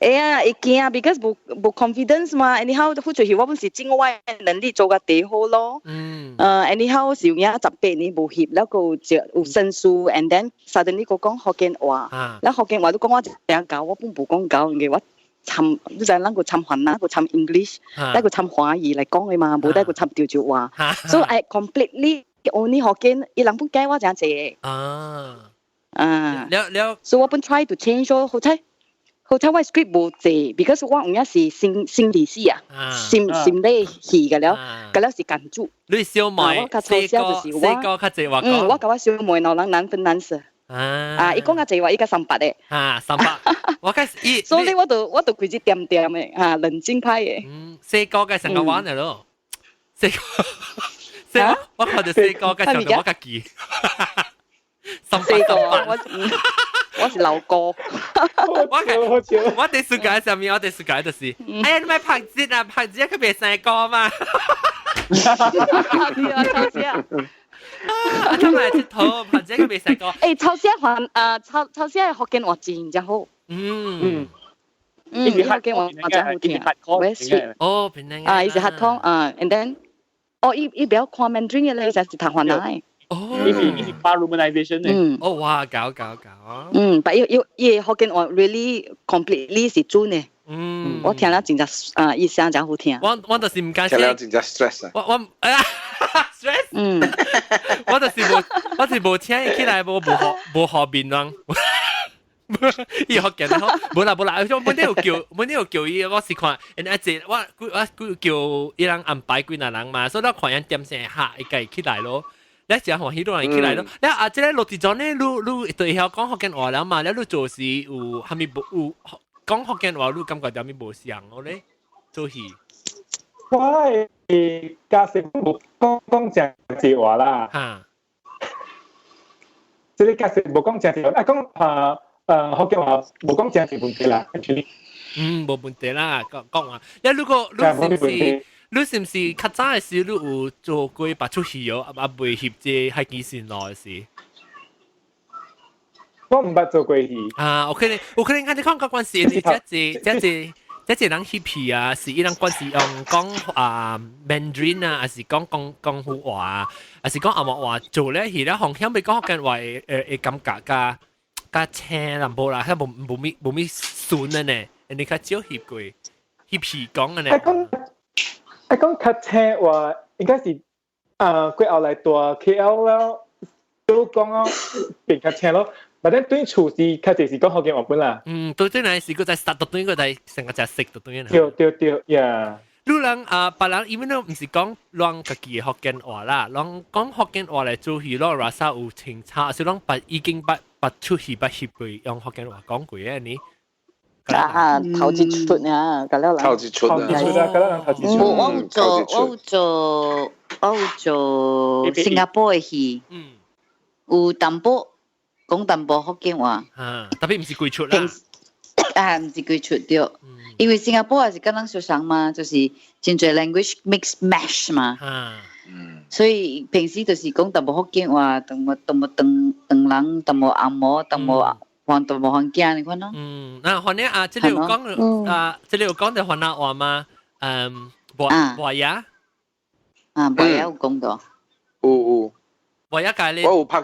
會啊，會驚，because 無無 confidence 嘛。anyhow，付出去我本是盡我能力做甲第好咯。嗯。Anyhow 是有影十八年無翕，了閣有有生疏，and then suddenly 閣講福建話。啊。了福建話你講我誠𠢕，我本無講𠢕，因為我摻，你知咱閣摻番仔，閣摻 English，咱閣摻華語來講的嘛，無得閣摻潮州話。所以 I completely only 福建，伊人本教我誠濟。啊。啊。了了。所以我本 try to change 咯，好彩。好彩我 script 無濟，because 我有影是心心理系啊，心心理系個了，個了是間主。你小妹，我較粗小就是我，細個較濟話講。嗯，我佮我小妹兩人難分難捨。啊！啊，伊講較濟話，伊較三八的。啊，三八。我開始伊，所以我就我就開始恬恬的，啊，冷靜派的。嗯，細個嘅成個玩了咯，細個，細個，我看到細個嘅時候我家己。三八三八。我是老哥，我我哋暑假上面，我哋暑假就是，哎呀，你咪拍節啊，拍節佢別細個嘛。對啊，超聲。啊，他們來佚佗，拍節佢別細個。欸，超聲還啊，超超聲福建話真正好。嗯嗯。嗯，福建話真好聽。哦，檳榔。啊，伊是客通啊，and then，哦，伊伊袂曉看 Mandarin 的咧，伊就是讀番仔的。哦，伊是伊是發 romanization 的。嗯。哦，哇，搞搞搞。嗯，但伊伊伊福建話 really completely 是準的。嗯。我聽了真正啊，伊聲真好聽。我我就是毋敢聽了真正 stress 啊。我我哎呀，stress。嗯。我就是無，我是無請伊起來，無無學無學面人。伊福建好，無啦無啦，我本底有叫，本底有叫伊，我是看，因一隻我叫伊人安排幾若人嘛，所以我看𪜶點聲下，伊家起來咯。你真歡喜多人起來咯。你啊，這个落地咗呢，你對曉講福建話了嘛？你你做事有蝦米無有講福建話，你感覺有啥物無相哦咧？做戲。我的家世無講講誠濟話啦。這个家世無講誠濟話，啊講啊福建話無講誠濟問題啦，actually。嗯，無問題啦，講講話。你如果你是毋是你是毋是較早的時，你有做過別齣戲哦？啊，未翕這海基線路的時。我毋捌做過戲。啊，有可能，有可能，看你看個關係，你這這這這這這人翕戲啊，是伊人關係用講啊 Mandarin 啊，還是講講廣府話啊，還是講紅毛話做咧戲咧，風險欲講福建話會感覺較較青淡薄啦，遐無無咪無咪順的呢，你較少翕過翕戲講的呢。愛講愛講較青話，應該是啊，過後來蹛 KL 了，都講哦變較青咯。反正對厝是較濟是講福建話本啦。嗯，對對來是閣再殺到對個在成個只識到對。對對對，呀。你人啊，別人因為你毋是講攏家己的福建話啦，攏講福建話來做戲，攏 rasa 有清差，是攏捌已經捌捌出戲捌翕過用福建話講過的呢？啊，頭一出啊，甲了人。頭一出啊，頭一出啊，甲了人頭一出。我有做，我有做，我有做新加坡的戲，有淡薄講淡薄福建話。啊，特別毋是規出啦。啊，毋是規出對，因為新加坡也是佮咱相像嘛，就是真濟 language mix mash 嘛。所以平時就是講淡薄福建話，淡薄淡薄唐唐人，淡薄紅毛，淡薄黃淡薄番仔，你看咯。嗯，那反正啊，這裡有講啊，這裡有講到番仔話嗎？嗯，博博雅。啊，博雅有講到。有有。博雅教你。我有拍。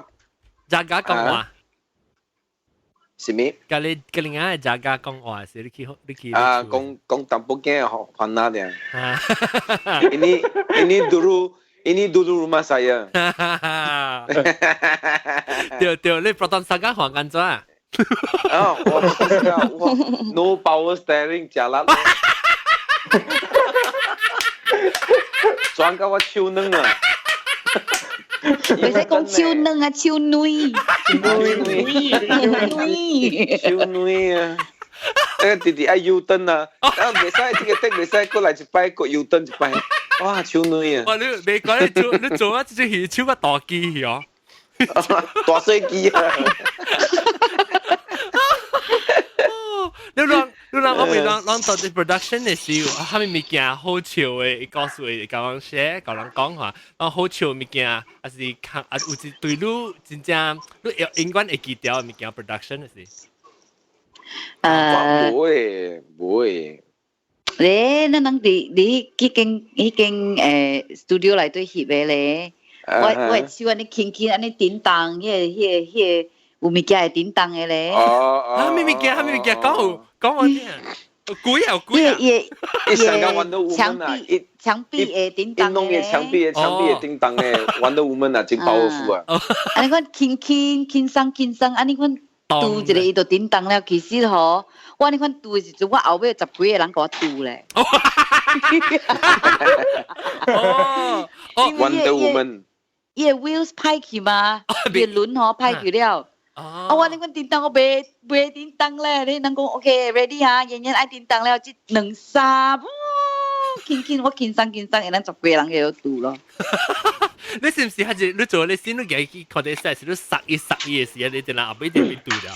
大家講話。是咪？佮你佮另外大家講話是，你去你去。啊，講講淡薄仔學番仔爾。Ini ini dulu ini dulu rumah saya。對對，你 Proton Saga 還安怎？啊，我我 no power steering 食力。轉到我手軟啊！袂使講手軟啊，手軟。軟軟手軟啊！誒，直直愛 U 燈啊！啊，袂使，這个燈袂使，過來一擺，閣 U 燈一擺。哇，手軟啊！哇，你袂講你做你做啊，這隻戲手個大機去哦，大細機啊！你攏你攏我袂攏攏做啲 production 的時候，啥物物件好笑的，告訴會共人寫，共人講話，啊好笑的物件，還是看啊有一對你真正你永遠會記著的物件 production 的時。無會無會。咧，咱人佇佇彼間彼間studio 內底翕的咧，我我的手按呢輕輕按呢振動，彼个彼个彼個有物件會振動的咧。哦哦。啥物物件？啥物物件？講有講我聽。鬼啊鬼啊！伊伊上個 Wonder 牆 Woman 啊，壁牆壁會振動伊弄的牆壁牆壁會振動的 Wonder Woman 啊，真 powerful 啊！按呢款輕輕輕鬆輕鬆，按呢款拄一个伊就振動了。其實吼，我按呢款拄的時陣，我後尾十幾個人共我拄咧。哦，Wonder Woman，伊个 wheels 歹去嘛，伊个輪吼歹去了。啊！我按呢款振動，我袂袂振動咧。你人講 OK ready 哈，演員愛振動了，這兩三，輕輕我輕鬆輕鬆，會咱十幾個人去拄咯。你是毋是還是你做你先你家去看電視時，你殺伊殺伊的時，你陣人後尾就被拄了。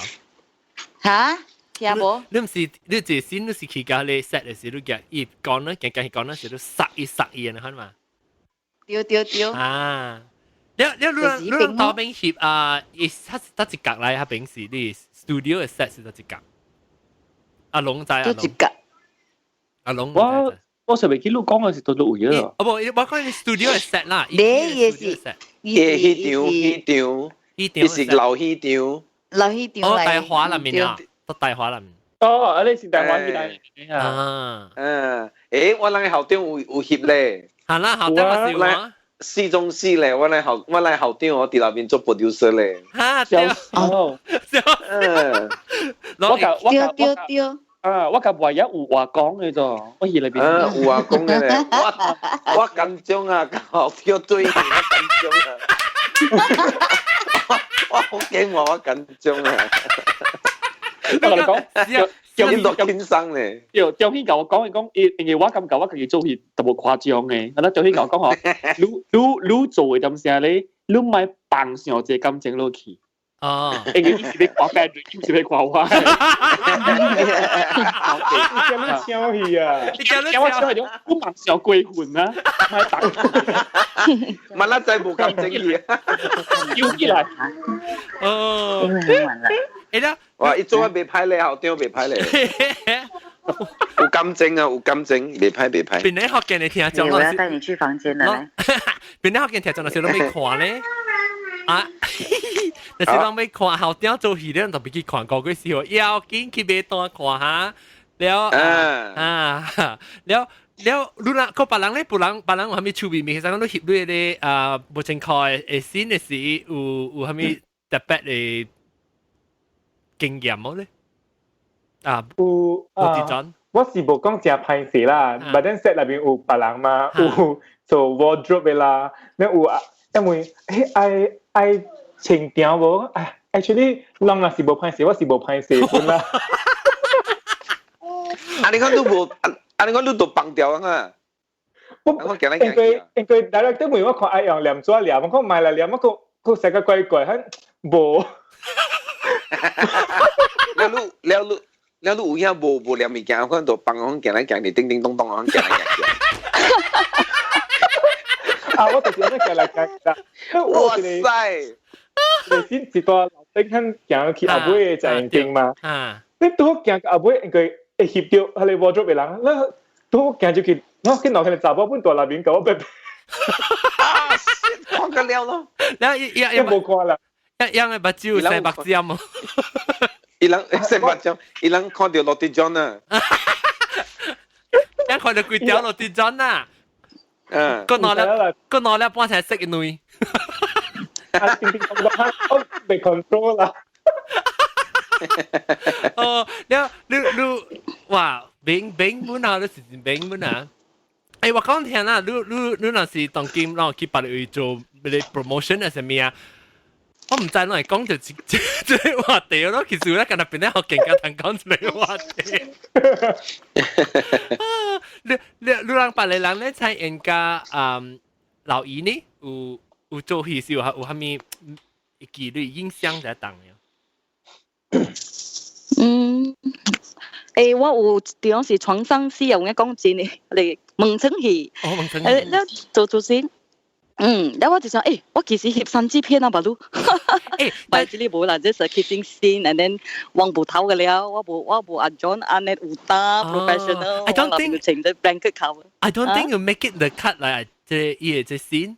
哈？聽無？你毋是你這先你是去甲你 set 的時，你夾伊講呢，夾夾講呢時，你殺伊殺伊，你看嘛？對對對。啊！你你你你頭邊翕啊？伊他他一角來，他平時你 studio 的 set 是佗一角。阿龍知阿龍。一角。阿龍。我我上未記錄講嘅是到到位啊。哦不，我講你 studio 的 set 啦。你也是。伊戲場戲場，伊是老戲場。老戲場哦，大華那邊啊，到大華那邊。哦，啊你是大華起來。啊。嗯，誒，我人校長有有翕咧。係啦，校長嘛是有啊。戲中戲咧，我來校長我佇內面做 producer 咧。哈，對，哦，嗯，我對對對。啊，我佮外爺有話講嘅啫，我去裏邊。啊，有話講嘅咧，我緊張啊，校長對我緊張啊，我好驚我我緊張啊。我同你講，叫你落輕鬆咧。對，張顯共我講，伊講，因為我感覺我家己做戲特別誇張嘅，啊，張顯共我講吼，你做嘅點聲咧，你莫放上這感情落去。哦，因為伊是欲看白，伊是欲看我。你叫你搶戲啊！你叫你叫我搶戲，我忙上過分啊，莫放。萬咱知無感情去啊，揪起來。哦，欸啦，哇！伊做啊袂歹咧，校長袂歹咧，有感情啊，有感情，袂歹袂歹。邊個福建的聽眾？我要帶你去房間啦，來。邊個福建聽眾若是攏欲看咧？啊，若是攏欲看校長做戲咧，特別去看過幾時候，要緊去買單看哈。了啊，了了，你若閣別人咧，別人有啥物趣味物？其實講你翕你咧啊，無正確的先的時有啥物特別的經驗無咧？啊，有啊，我是無講誠歹勢啦，but then set 內面有別人嘛，有做 wardrobe 的啦，那有啊，因為欸愛愛穿長無？哎，actually 人若是無歹勢，我是無歹勢本啦。啊！你講你無，啊！你講你都放掉啊？我因為 director 問我看愛用黏紙黏，我講莫來黏，我講佢成個怪怪，很無。了你了你了你有影無黏物件，我看就放講行來行去，叮叮咚咚講行來行去。啊！我就是按呢行來行去啦。哇塞！你先一段樓頂肯行去後尾的食間嘛？啊！你拄好行到後尾，應該會翕著彼個 wardrobe 的人，咱拄好行入去，我見樓下個查某本大內面共我白白。啊！看個了咯。然後一一無看啦。一樣的目睭生目針哦。伊人生目針，伊人看著 Roti John 啊。一看著規條 Roti John 啊。嗯。閣兩粒半才識卵。啊！叮叮咚咚，我袂 control 啦。哦，了你哇，冰冰本啊，你是冰本啊？欸，我講聽啦，你若是當今讓去別位做你 promotion 還是啥物啊？我毋知攏會講著這個話題咯，其實我今日變咧學更加通講這個話題。你人別個人咧參演甲老姨呢？有做戲是有啥物紀律影響在當嘅？嗯，欸，我有地方是床上戲啊，有影講真的，嚟蒙春戲。哦，蒙春戲。欸，你做做先。嗯，然後我就想，欸，我其實翕三支片啊，巴魯。欸，但係這裡無啦，just a kissing scene，and then 黃布頭嘅了，我無阿 John 按呢有打 professional。 I don't think 穿咗 blanket cover。 I don't think you make it the cut 啦，這伊個這 scene。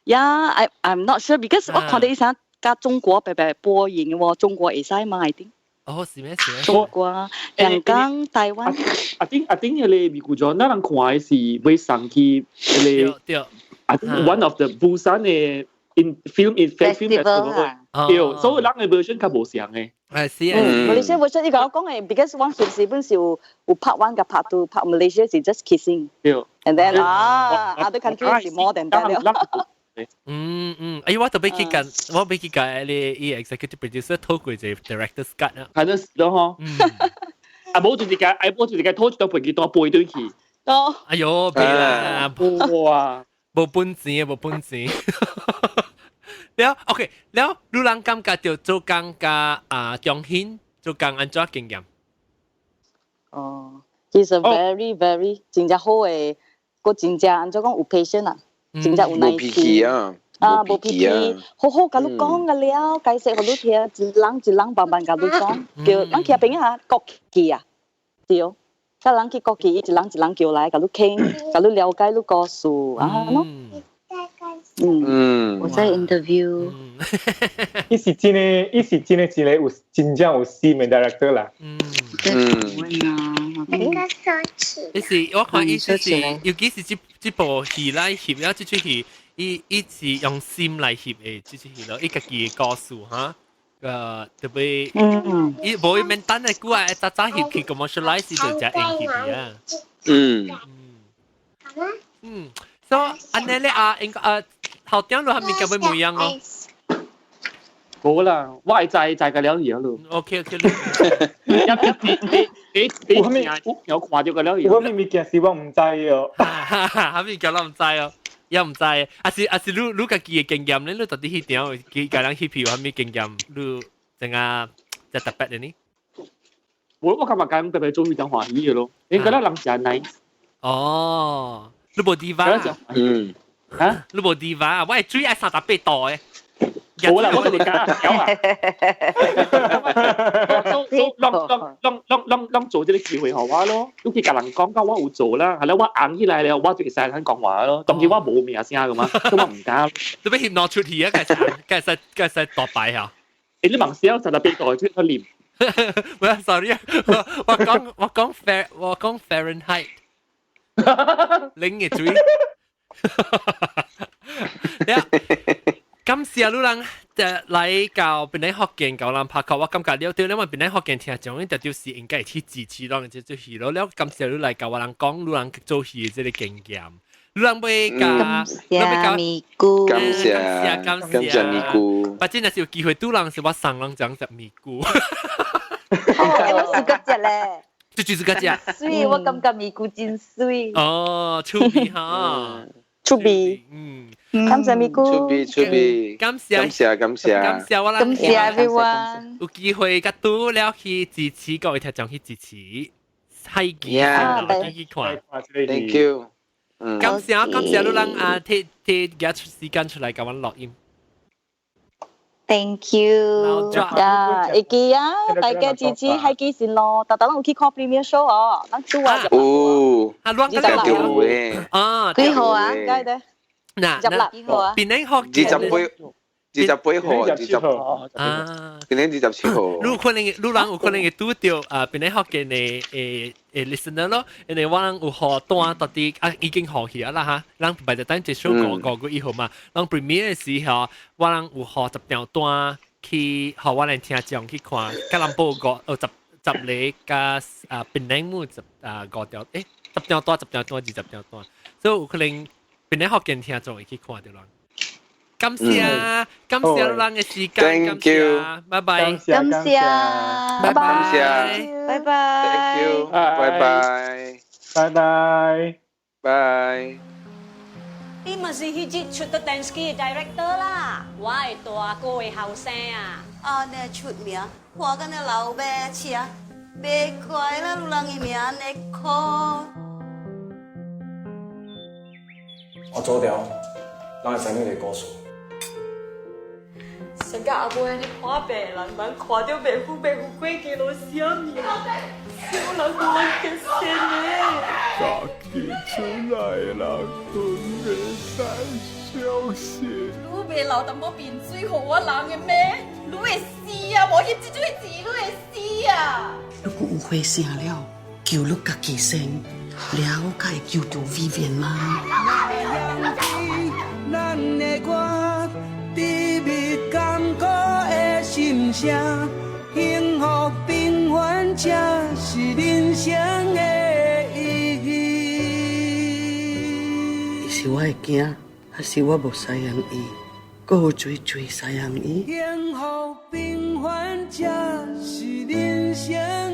Yeah, I'm not sure because 我看到伊啥佮中國白白播映喎，中國會使嗎？I think。哦，是咩是咩？中國、香港、台灣。阿頂彼個美國咗，咱人看的是會上去彼個。對。啊，one of the Busan 的 in film in film festival 對，所以人的 version 較無相的。係是啊。 Malaysia version 伊共我講的，because 我翕時本是有 part one 佮 part two，part Malaysia 是 just kissing。對。 And then 啊，other countries 是 more than that 了。嗯嗯，哎，我特別去跟，我欲去共你伊 executive producer 討過一個 director's cut 啊。係就是咯嗬。啊，無就是共，哎，無就是共討一張飛機單飛轉去。哦。哎喲，別啦！哇，無本錢，無本錢。了，OK，了，你人感覺著做工佮啊中興做工按怎經驗？哦，he's a very very 真正好的，閣真正按怎講有 patience 啊，真正有耐心啊。啊，無脾氣，好好共你講個了，解釋予你聽，一人一人慢慢共你講，叫咱其他朋友啊，國旗啊，對，佮人去國旗，一人一人叫來，共你傾，共你了解你故事啊喏。嗯，我在 interview。伊是真的真的有真正有心的 director 啦。嗯。嗯。那個收起。你是我看意思是，尤其是這部戲來翕了這齣戲，伊是用心來翕的這齣戲咯，伊家己的故事哈，特別，伊無伊免等的久啊，早早翕去 commercialize 就才會翕啊。所以按呢咧啊，應該啊，頭頂落係物件會唔一樣哦。冇啦，我係知個了嘢咯。 OK。一一你你你有看到個了嘢？有啥物件是我毋知哦。啥物件我毋知哦，也毋知。啊是你家己的經驗咧，你到底彼場去共人翕片有啥物經驗？你怎啊才特別的呢？我感覺講特別做非常歡喜的咯，你覺得人誠 nice。哦，你無 diva？嗯。嚇？你無 diva？我係水愛38度的。冇啦，我同你講有啊。攏攏攏攏攏攏做這個機會予我咯，你去共人講講我有做啦，係啦，我紅起來了，我就會使通講話咯。當然我無名聲噶嘛，所以我唔敢。你欲翕攞出去啊？該使大牌嚇。你問小38度出去啉。喂，sorry 啊，我講 Fahrenheit，冷嘅水。感謝你人來到檳城福建共咱拍卡，我感覺了對，因為檳城福建聽眾，你就是應該去支持咱這出戲咯。了感謝你來共我人講，你人做戲的這個經驗。你人欲共，謝咪姑，感謝感謝感謝咪姑。反正若是有機會拄人是我送人講食咪菇。哦，我是個食咧。這就是個食。水，我感覺咪菇真媠。哦，趣味哈。趣味，感謝咪姑，趣味趣味，感謝感謝感謝感謝我感謝 everyone。有機會佮拄了去支持各位聽眾去支持，海記去看，Thank you。感謝感謝你人啊，提提夾出時間出來共阮錄音。 Thank you。啊，會記啊，大家支持海記先咯，逐逐攏有去看 premiere show 哦，咱拄啊。哦，啊，亂講嘅，啊，幾號啊？該的。嗱，幾號啊？檳城學28，28號，20啊，今年27號。你有可能，你人有可能會拄著啊，檳城福建的誒 listener 咯，因為我人有予單到底啊已經予去啊啦哈，咱擺在等結束5月1號嘛，咱 premiere 的時候，我人有予10張單去予我哋聽眾去看，吉隆坡五哦10個加啊檳城木十啊五條，10張單10張單20張單，所以有可能檳城福建聽眾會去看著啦。感謝感謝咱的時間，感謝，拜拜，感謝，拜拜，感謝，拜拜，Thank you，拜拜，拜拜，拜。你嘛是彼日出的電視的 director 啦，我的大哥的後生啊。按呢出名，看敢若老馬車，袂怪啦，女人的名按呢苦。我做了，咱會知影一個故事。上到後尾你看病人，人看著袂赴袂赴過去落啥物？小人無結線的。家己出來的人都袂使相信。你袂流淡薄面水予我人的咩？你會死啊！無翕這水錢，你會死啊！如果有花聲了，求你家己先，了才會求著 Vivian 嗎？咱的歌，甜蜜甘苦的心聲，幸福平凡才是人生的意義。伊是我的囝，還是我無赡養伊？閣有罪罪赡養伊？幸福平凡才是人生。